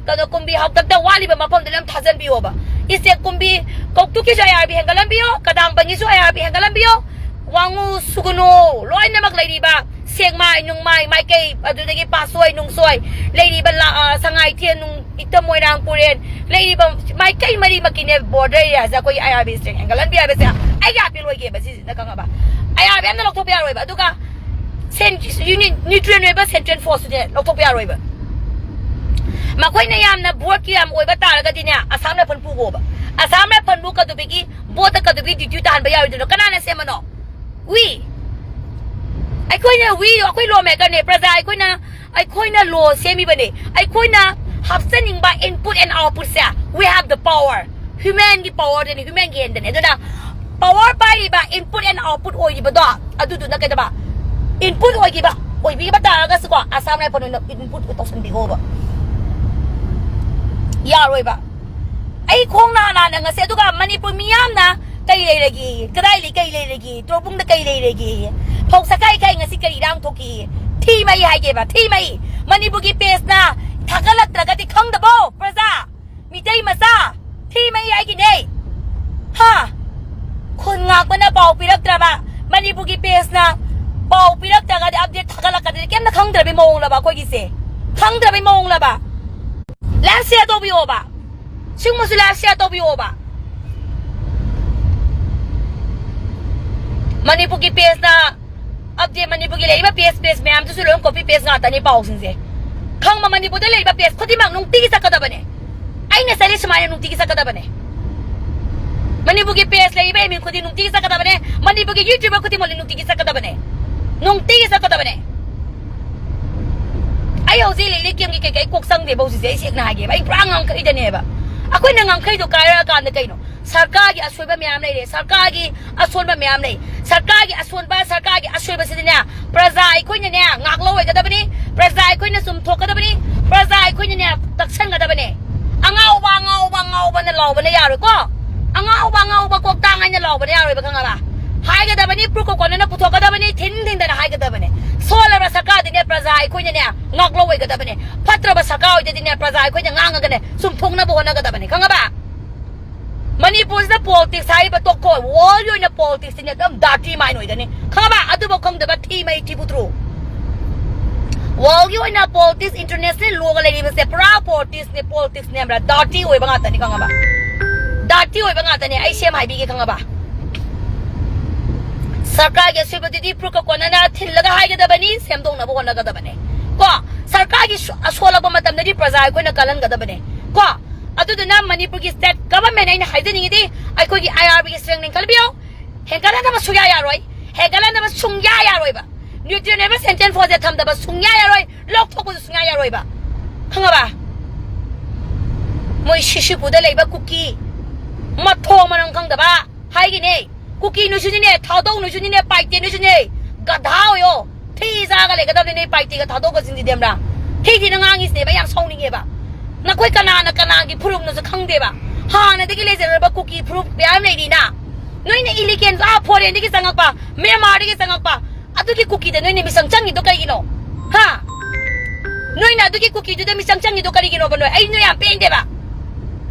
ꯀꯩꯅꯣ, ꯀꯨꯝꯕꯤ ꯍꯥꯛꯇꯛꯇ ꯋꯥꯠꯂꯤꯕ ꯃꯐꯝꯗꯨ ꯂꯣꯏ ꯊꯥꯖꯤꯟꯕꯤꯌꯣꯕ꯫ ꯏꯆꯦ ꯀꯨꯝꯕꯤ ꯀꯧꯇꯨꯛꯀꯤꯁꯨ ꯑꯥꯏ ꯑꯥꯔ ꯕꯤ ꯍꯦꯟꯒꯠꯍꯟꯕꯤꯌꯣ, ꯀꯗꯥꯝꯕꯪꯒꯤꯁꯨ ꯑꯥꯏ ꯑꯥꯔ ꯕꯤ ꯍꯦꯟꯒꯠꯍꯟꯕꯤꯌꯣ꯫ ꯋꯥꯉꯨ ꯁꯨꯒꯅꯨ, ꯂꯣꯏꯅꯃꯛ ꯂꯩꯔꯤꯕ ꯁꯦꯛꯃꯥꯏ, ꯅꯨꯡꯃꯥꯏ, ꯃꯥꯏꯀꯩ, ꯑꯗꯨꯗꯒꯤ ꯄꯥꯠꯁꯣꯏ, ꯅꯨꯡꯁꯣꯏ, ꯂꯩꯔꯤꯕ ꯂꯥ-, ꯑ, ꯁꯉꯥꯏꯊꯦꯜ, ꯅꯨꯡ-, ꯏꯛꯇ, ꯃꯣꯏꯔꯥꯡ, ꯄꯨꯔꯦꯟ, ꯂꯩꯔꯤꯕ ꯃꯥꯏꯀꯩ ꯃꯔꯤꯃꯛꯀꯤꯅꯦ border areaꯁꯦ ꯑꯩꯈꯣꯏꯒꯤ ꯑꯥꯏ ꯑꯥꯔ ꯕꯤ ꯁ꯭ꯇꯔꯦꯡ ꯍꯦꯟꯒꯠꯍꯟꯕꯤ ꯍꯥꯏꯕꯁꯦ ꯑꯩ ꯌꯥꯝ ꯑꯄꯤꯜ ꯑꯣꯏꯒꯦꯕ ꯁꯤꯁꯤꯅ, ꯈꯪꯉꯕ? ꯑꯥꯏ ꯑꯥꯔ ꯕꯤ ꯑꯝꯇ ꯂꯧꯊꯣꯛꯄ ꯌꯥꯔꯣꯏꯕ꯫ ꯑꯗꯨꯒ ꯁꯦꯟ-, ꯌꯨꯅꯤꯠ, ꯅ꯭ꯌꯨꯇ꯭ꯔꯦꯟ ꯑꯣꯏꯕ ꯁꯦꯟꯇ꯭ꯔꯦꯜ ꯐꯣꯔꯁꯇꯨꯅꯦ ꯂꯧꯊꯣꯛꯄ ꯌꯥꯔꯣꯏꯕ꯫ ꯃꯈꯣꯏꯅ ꯌꯥꯝꯅ ꯚꯣꯠꯀꯤ ꯌꯥꯝ ꯑꯣꯏꯕ ꯇꯥꯔꯒꯗꯤꯅꯦ, ꯑꯁꯥꯝ ꯔꯥꯏꯐꯜ ꯄꯨꯈꯣꯕ꯫ ꯑꯁꯥꯝ ꯔꯥꯏꯐꯜꯕꯨ ꯀꯗꯨꯕꯤꯒꯤ ꯚꯣꯠꯇ ꯀꯗꯨꯕꯤꯒꯤ ꯗ꯭ꯌꯨꯇꯤ ꯇꯥꯍꯟꯕ ꯌꯥꯔꯣꯏꯗꯣꯏꯅꯣ? ꯀꯅꯥꯅ ꯁꯦꯝꯕꯅꯣ? We꯫ ꯑꯩꯈꯣꯏꯅ, we, ꯑꯩꯈꯣꯏ ꯂꯣ ꯃꯦꯀꯔꯅꯦ, ꯄ꯭ꯔꯖꯥ꯫ ꯑꯩꯈꯣꯏꯅ, ꯑꯩꯈꯣꯏꯅ ꯂꯣ ꯁꯦꯝꯃꯤꯕꯅꯦ꯫ ꯑꯩꯈꯣꯏꯅ ꯍꯥꯞꯆꯅꯤꯡꯕ input and outputꯁꯦ, we have the power꯫ Humanꯒꯤ powerꯗꯅꯤ, humanꯒꯤ handꯗꯅꯤ꯫ ꯑꯗꯨꯅ power ꯄꯥꯏꯔꯤꯕ, input and output ꯑꯣꯏꯔꯤꯕꯗꯣ, ꯑꯗꯨꯗꯨꯅ ꯀꯩꯗꯧꯕ? Input ꯑꯣꯏꯈꯤꯕ, ꯑꯣꯏꯕꯤꯕ ꯇꯥꯔꯒꯁꯨꯀꯣ, ꯑꯁꯥꯝ ꯔꯥꯏꯐꯜ ꯑꯣꯏꯅ input ꯇꯧꯁꯟꯕꯤꯈꯣꯕ꯫ ꯌꯥꯔꯣꯏꯕ꯫ ꯑꯩ ꯈꯣꯡ ꯅꯥ ꯅꯥꯅ ꯉꯁꯤ, ꯑꯗꯨꯒ ꯃꯅꯤꯄꯨꯔ ꯃꯤꯌꯥꯝꯅ ꯀꯩ ꯂꯩꯔꯒꯦ? ꯀꯗꯥꯏ ꯂꯩ-, ꯀꯩ ꯂꯩꯔꯒꯦ? ꯇ꯭ꯔꯣꯕꯨꯡꯗ ꯀꯩ ꯂꯩꯔꯒꯦ? ꯐꯧ ꯁꯀꯥꯏ ꯀꯥꯏ ꯉꯁꯤ ꯀꯔꯤ ꯏꯔꯥꯡ ꯊꯣꯛꯈꯤ? ꯊꯤ ꯃꯩ ꯍꯥꯏꯒꯦꯕ, ꯊꯤ ꯃꯩ꯫ ꯃꯅꯤꯄꯨꯔꯒꯤ pageꯅ ꯊꯥꯒꯠꯂꯛꯇ꯭ꯔꯒꯗꯤ ꯈꯪꯗꯕꯣ, ꯄ꯭ꯔꯖꯥ? ꯃꯤꯇꯩ ꯃꯆꯥ, ꯊꯤ ꯃꯩ ꯍꯥꯏꯒꯤꯅꯦ꯫ ꯍꯥ? ꯈꯨꯟ ꯉꯥꯛꯄꯅ ꯄꯥꯎ ꯄꯤꯔꯛꯇ꯭ꯔꯕ, ꯃꯅꯤꯄꯨꯔꯒꯤ pageꯅ ꯄꯥꯎ ꯄꯤꯔꯛꯇ꯭ꯔꯒꯗꯤ, update ꯊꯥꯒꯠꯂꯛꯀꯗꯗꯤ ꯀꯩꯝꯇ ꯈꯪꯗ꯭ꯔꯕꯤ ꯃꯑꯣꯡꯂꯕ ꯑꯩꯈꯣꯏꯒꯤꯁꯦ? ꯈꯪꯗ꯭ꯔꯕꯤ ꯃꯑꯣꯡꯂꯕ? Live share ꯇꯧꯕꯤꯌꯣꯕ꯫ ꯁꯤꯒꯨꯝꯕꯁꯨ live share ꯇꯧꯕꯤꯌꯣꯕ꯫ ꯃꯅꯤꯄꯨꯔꯒꯤ pageꯅ update, ꯃꯅꯤꯄꯨꯔꯒꯤ ꯂꯩꯔꯤꯕ page, page ꯃꯌꯥꯝꯗꯨꯁꯨ ꯂꯣꯏ copy paste ꯉꯥꯛꯇꯅꯤ ꯄꯥꯎꯁꯤꯡꯁꯦ꯫ ꯈꯪꯕ ꯃꯅꯤꯄꯨꯔꯗ ꯂꯩꯔꯤꯕ ꯄꯦꯖ ꯈꯨꯗꯤꯡꯃꯛ ꯅꯨꯡꯇꯤꯒꯤ ꯆꯠꯀꯗꯕꯅꯦ꯫ ꯑꯩꯅ ꯆꯠꯂꯤ ꯁꯨꯃꯥꯏꯅ ꯅꯨꯡꯇꯤꯒꯤ ꯆꯠꯀꯗꯕꯅꯦ꯫ ꯃꯅꯤꯄꯨꯔꯒꯤ ꯄꯦꯖ ꯂꯩꯔꯤꯕ ꯑꯦꯃꯤꯟ ꯈꯨꯗꯤꯡ ꯅꯨꯡꯇꯤꯒꯤ ꯆꯠꯀꯗꯕꯅꯦ꯫ ꯃꯅꯤꯄꯨꯔꯒꯤ ꯌꯨꯇ꯭ꯌꯨꯕꯔ ꯈꯨꯗꯤꯡꯃꯛ ꯅꯨꯡꯇꯤꯒꯤ ꯆꯠꯀꯗꯕꯅꯦ꯫ ꯅꯨꯡꯇꯤꯒꯤ ꯆꯠꯀꯗꯕꯅꯦ꯫ ꯑꯩ ꯍꯧꯖꯤꯛ ꯂꯩꯔꯤ ꯀꯦꯝꯒꯤ ꯀꯩꯀꯩ ꯀꯣꯛ ꯆꯪꯗꯦꯕ ꯍꯧꯖꯤꯛꯁꯦ꯫ ꯑꯩ ꯁꯦꯡꯅ ꯍꯥꯏꯒꯦꯕ, ꯑꯩ ꯄꯨꯔꯥ ꯉꯝꯈꯩꯗꯅꯦꯕ꯫ ꯑꯩꯈꯣꯏꯅ ꯉꯝꯈꯩꯗꯣ ꯀꯥꯏꯔꯛꯑꯀꯥꯟꯗ ꯀꯩꯅꯣ? ꯁꯔꯀꯥꯔꯒꯤ ꯑꯁꯣꯏꯕ ꯃꯌꯥꯝ ꯂꯩꯔꯦ, ꯁꯔꯀꯥꯔꯒꯤ ꯑꯁꯣꯟꯕ ꯃꯌꯥꯝ ꯂꯩ꯫ ꯁꯔꯀꯥꯔꯒꯤ ꯑꯁꯣꯟꯕ, ꯁꯔꯀꯥꯔꯒꯤ ꯑꯁꯣꯏꯕꯁꯤꯗꯤꯅꯦ, ꯄ꯭ꯔꯖꯥ ꯑꯩꯈꯣꯏꯅꯅꯦ ꯉꯥꯛꯂꯧꯑꯣꯏꯒꯗꯕꯅꯤ, ꯄ꯭ꯔꯖꯥ ꯑꯩꯈꯣꯏꯅ ꯆꯨꯝꯊꯣꯛꯀꯗꯕꯅꯤ, ꯄ꯭ꯔꯖꯥ ꯑꯩꯈꯣꯏꯅꯅꯦ ꯇꯛꯁꯟꯒꯗꯕꯅꯦ꯫ ꯑꯉꯥꯎꯕ, ꯑꯉꯥꯎꯕ, ꯑꯉꯥꯎꯕꯅ ꯂꯥꯎꯕꯅ ꯌꯥꯔꯣꯏꯀꯣ꯫ ꯑꯉꯥꯎꯕ, ꯑꯉꯥꯎꯕ ꯀꯣꯛꯇꯥꯡ ꯍꯥꯏꯅ ꯂꯥꯎꯕꯅ ꯌꯥꯔꯣꯏꯕ, ꯈꯪꯉꯕ? ꯍꯥꯏꯒꯗꯕꯅꯤ, ꯄ꯭ꯔꯨꯐ ꯀꯣꯀꯣꯅꯠꯅ ꯄꯨꯊꯣꯛꯀꯗꯕꯅꯤ, ꯊꯤꯟ ꯊꯤꯟꯗꯅ ꯍꯥꯏꯒꯗꯕꯅꯤ꯫ ꯁꯣꯜꯂꯕ ꯁꯔꯀꯥꯔꯗꯤꯅꯦ ꯄ꯭ꯔꯖꯥ ꯑꯩꯈꯣꯏꯅꯅꯦ ꯉꯥꯛꯂꯧꯑꯣꯏꯒꯗꯕꯅꯤ꯫ ꯐꯠꯇ꯭ꯔꯕ ꯁꯔꯀꯥꯔ ꯑꯣꯏꯗꯗꯤꯅꯦ ꯄ꯭ꯔꯖꯥ ꯑꯩꯈꯣꯏꯅ ꯉꯥꯡꯉꯒꯅꯦ ꯆꯨꯝꯊꯣꯛꯅꯕ ꯍꯣꯠꯅꯒꯗꯕꯅꯤ, ꯈꯪꯉꯕ? ꯃꯅꯤꯄꯨꯔꯁꯤꯗ ꯄꯣꯂꯤꯇꯤꯛꯁ ꯍꯥꯏꯔꯤꯕ ꯇꯣꯛꯈꯣ꯫ ꯋꯥꯔꯜꯒꯤ ꯑꯣꯏꯅ ꯄꯣꯂꯤꯇꯤꯛꯁꯁꯤꯅꯦ ꯑꯗꯨꯝ ꯗꯥꯔꯇꯤ ꯃꯥꯏꯟ ꯑꯣꯏꯒꯅꯤ, ꯈꯪꯉꯕ? ꯑꯗꯨꯐꯥꯎ ꯈꯪꯗꯕ ꯊꯤ ꯃꯩ ꯊꯤꯕꯨ ꯇ꯭ꯔꯨ꯫ ꯋꯥꯔꯜꯒꯤ ꯑꯣꯏꯅ ꯄꯣꯂꯤꯇꯤꯛꯁ, ꯏꯟꯇꯔꯅꯦꯁꯅꯦꯜ ꯂꯣꯒ ꯂꯩꯔꯤꯕꯁꯦ ꯄꯨꯔꯥ ꯄꯣꯂꯤꯇꯤꯛꯁꯅꯦ, ꯄꯣꯂꯤꯇꯤꯛꯁꯅꯦ ꯈꯪꯕ꯭ꯔꯥ? ꯗꯥꯔꯇꯤ ꯑꯣꯏꯕ ꯉꯥꯛꯇꯅꯤ, ꯈꯪꯉꯕ? ꯗꯥꯔꯇꯤ ꯑꯣꯏꯕ ꯉꯥꯛꯇꯅꯦ꯫ ꯑꯩ ꯁꯦꯝ ꯍꯥꯏꯕꯤꯒꯦ, ꯈꯪꯉꯕ? ꯁꯔꯀꯥꯔꯒꯤ ꯑꯁꯣꯏꯕꯗꯨꯗꯤ ꯄ꯭ꯔꯨꯐ ꯀꯣꯀꯣꯅꯠꯅ ꯊꯤꯜꯂꯒ ꯍꯥꯏꯒꯗꯕꯅꯤ, ꯁꯦꯝꯗꯣꯛꯅꯕ ꯍꯣꯠꯅꯒꯗꯕꯅꯤ ꯀꯣ꯫ ꯁꯔꯀꯥꯔꯒꯤ ꯁꯣ-, ꯑꯁꯣꯜꯂꯛꯄ ꯃꯇꯝꯗꯗꯤ ꯄ꯭ꯔꯖꯥ ꯑꯩꯈꯣꯏꯅ ꯀꯜꯍꯟꯒꯗꯕꯅꯤ ꯀꯣ꯫ ꯑꯗꯨꯗꯨꯅ ꯃꯅꯤꯄꯨꯔꯒꯤ ꯁ꯭ꯇꯦꯠ ꯒꯚꯔꯟꯃꯦꯟ ꯑꯩꯅ ꯍꯥꯏꯖꯅꯤꯡꯉꯤꯗꯤ ꯑꯩꯈꯣꯏꯒꯤ ꯑꯥꯏ ꯑꯥꯔ ꯕꯤꯒꯤ ꯁ꯭ꯇꯔꯦꯡ ꯂꯤꯡꯈꯠꯄꯤꯌꯨ꯫ ꯍꯦꯟꯒꯠꯍꯟꯗꯕ ꯁꯨꯡꯌꯥ ꯌꯥꯔꯣꯏ꯫ ꯍꯦꯟꯒꯠꯍꯟꯗꯕ ꯁꯨꯡꯌꯥ ꯌꯥꯔꯣꯏꯕ꯫ ꯅ꯭ꯌꯨꯇ꯭ꯔꯤꯑꯦꯟ ꯑꯣꯏꯕ ꯁꯦꯟꯇ꯭ꯔꯦꯜ ꯐꯣꯔꯁꯁꯦ ꯊꯝꯗꯕ ꯁꯨꯡꯌꯥ ꯌꯥꯔꯣꯏ꯫ ꯂꯧꯊꯣꯛꯄꯁꯨ ꯁꯨꯡꯌꯥ ꯌꯥꯔꯣꯏꯕ꯫ ꯈꯪꯉꯕ? ꯃꯣꯏ ꯁꯤꯁꯤꯄꯨꯔꯗ ꯂꯩꯕ ꯀꯨꯀꯤ ꯃꯊꯣꯡ ꯃꯔꯝ ꯈꯪꯗꯕ ꯍꯥꯏꯒꯤꯅꯦ꯫ ꯀꯨꯀꯤ ꯅꯣꯏꯁꯨꯅꯤꯅꯦ, ꯊꯥꯗꯧ ꯅꯣꯏꯁꯨꯅꯤꯅꯦ, ꯄꯥꯏꯇꯦ ꯅꯣꯏꯁꯨꯅꯦ꯫ ꯒꯙꯥ ꯑꯣꯏꯌꯣ꯫ ꯊꯤ ꯆꯥꯒ ꯂꯩꯒꯗꯕꯅꯤ ꯅꯣꯏ ꯄꯥꯏꯇꯦꯒ ꯊꯥꯗꯧꯒꯁꯤꯡꯁꯤꯗꯤ, ꯈꯪꯕ꯭ꯔꯥ? ꯊꯤꯊꯤꯅ ꯉꯥꯡꯉꯤꯁꯤꯅꯦꯕ, ꯑꯩ ꯌꯥꯝ ꯁꯥꯎꯅꯤꯡꯉꯦꯕ꯫ ꯅꯈꯣꯏ ꯀꯅꯥꯅ ꯀꯅꯥꯒꯤ ꯐꯨꯔꯨꯞꯅꯣꯁꯨ ꯈꯪꯗꯦꯕ꯫ ꯍꯥꯟꯅꯗꯒꯤ ꯂꯩꯖꯔꯛꯄ ꯀꯨꯀꯤ ꯐꯨꯔꯨꯞ ꯃꯌꯥꯝ ꯂꯩꯔꯤꯅ꯫ ꯅꯣꯏꯅ ꯏꯂꯤꯒꯦꯟ, ꯑꯥ, ꯐꯣꯔꯦꯟꯗꯒꯤ ꯆꯪꯉꯛꯄ, ꯃ꯭ꯌꯥꯟꯃꯥꯔꯗꯒꯤ ꯆꯪꯉꯛꯄ, ꯑꯗꯨꯒꯤ ꯀꯨꯀꯤꯗ ꯅꯣꯏꯅ ꯃꯤꯆꯪ ꯆꯪꯉꯤꯗꯣ ꯀꯩꯒꯤꯅꯣ? ꯍꯥ? ꯅꯣꯏꯅ ꯑꯗꯨꯒꯤ ꯀꯨꯀꯤꯗꯨꯗ ꯃꯤꯆꯪ ꯆꯪꯉꯤꯗꯣ ꯀꯔꯤꯒꯤꯅꯣꯕ ꯅꯣꯏ? ꯑꯩ ꯅꯣꯏ ꯌꯥꯝ ꯄꯦꯟꯗꯦꯕ꯫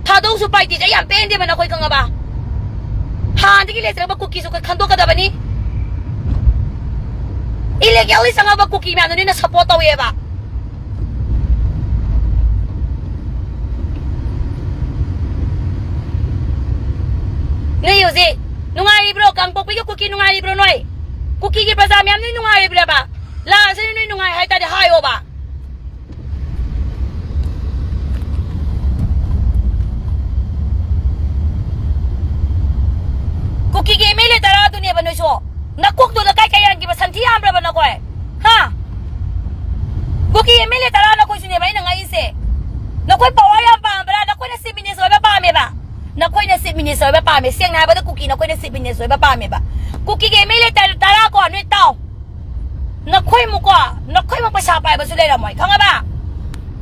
ꯊꯥꯗꯧꯁꯨ ꯄꯥꯏꯇꯦꯁꯦ ꯑꯩ ꯌꯥꯝ ꯄꯦꯟꯗꯦꯕ, ꯅꯈꯣꯏ ꯈꯪꯉꯕ? ꯍꯥꯟꯅꯗꯒꯤ ꯂꯩꯖꯔꯛꯄ ꯀꯨꯀꯤꯁꯨ ꯑꯩꯈꯣꯏ ꯈꯟꯗꯣꯛꯀꯗꯕꯅꯤ꯫ ꯏꯂꯤꯒꯦꯜꯂꯤ ꯆꯪꯉꯛꯄ ꯀꯨꯀꯤ ꯃꯌꯥꯝꯗꯣ ꯅꯣꯏꯅ ꯁꯞꯄꯣꯔꯠ ꯇꯧꯋꯦꯕ꯫ ꯅꯣꯏ ꯍꯧꯖꯤꯛ ꯅꯨꯡꯉꯥꯏꯔꯤꯕ꯭ꯔꯣ? ꯀꯥꯡꯄꯣꯛꯄꯤꯒꯤ ꯀꯨꯀꯤ ꯅꯨꯡꯉꯥꯏꯔꯤꯕ꯭ꯔꯣ ꯅꯣꯏ? ꯀꯨꯀꯤꯒꯤ ꯄ꯭ꯔꯖꯥ ꯃꯌꯥꯝ ꯅꯣꯏ ꯅꯨꯡꯉꯥꯏꯔꯤꯕ꯭ꯔꯕ? ꯂꯥꯁꯇ ꯅꯣꯏ ꯅꯨꯡꯉꯥꯏ ꯍꯥꯏꯇꯥꯔꯗꯤ ꯍꯥꯏꯌꯣꯕ꯫ ꯅꯀꯣꯛꯇꯨꯗ ꯀꯥꯏ ꯀꯥꯏ ꯌꯥꯟꯈꯤꯕ ꯁꯟꯊꯤ ꯌꯥꯝꯕ꯭ꯔꯕ ꯅꯈꯣꯏ? ꯍꯥ? ꯀꯨꯀꯤ ꯑꯦꯝ ꯑꯦꯜ ꯑꯦ ꯇꯔꯥ ꯅꯈꯣꯏꯁꯨꯅꯦꯕ ꯑꯩꯅ ꯉꯛꯏꯁꯦ꯫ ꯅꯈꯣꯏ ꯄꯋꯥꯔ ꯌꯥꯝ ꯄꯥꯝꯕ꯭ꯔꯥ? ꯅꯈꯣꯏꯅ ꯆꯤꯞ ꯃꯤꯅꯤꯁꯇꯔ ꯑꯣꯏꯕ ꯄꯥꯝꯃꯦꯕ? ꯅꯈꯣꯏꯅ ꯆꯤꯞ ꯃꯤꯅꯤꯁꯇꯔ ꯑꯣꯏꯕ ꯄꯥꯝꯃꯦ꯫ ꯁꯦꯡꯅ ꯍꯥꯏꯔꯕꯗ ꯀꯨꯀꯤ ꯅꯈꯣꯏꯅ ꯆꯤꯞ ꯃꯤꯅꯤꯁꯇꯔ ꯑꯣꯏꯕ ꯄꯥꯝꯃꯦꯕ꯫ ꯀꯨꯀꯤꯒꯤ ꯑꯦꯝ ꯑꯦꯜ ꯑꯦ ꯇꯔꯥ ꯀꯣ ꯅꯣꯏ ꯇꯥꯎ꯫ ꯅꯈꯣꯏꯃꯨꯛꯀꯣ, ꯅꯈꯣꯏꯃꯨꯛ ꯄꯩꯁꯥ ꯄꯥꯏꯕꯁꯨ ꯂꯩꯔꯝꯃꯣꯏ, ꯈꯪꯉꯕ?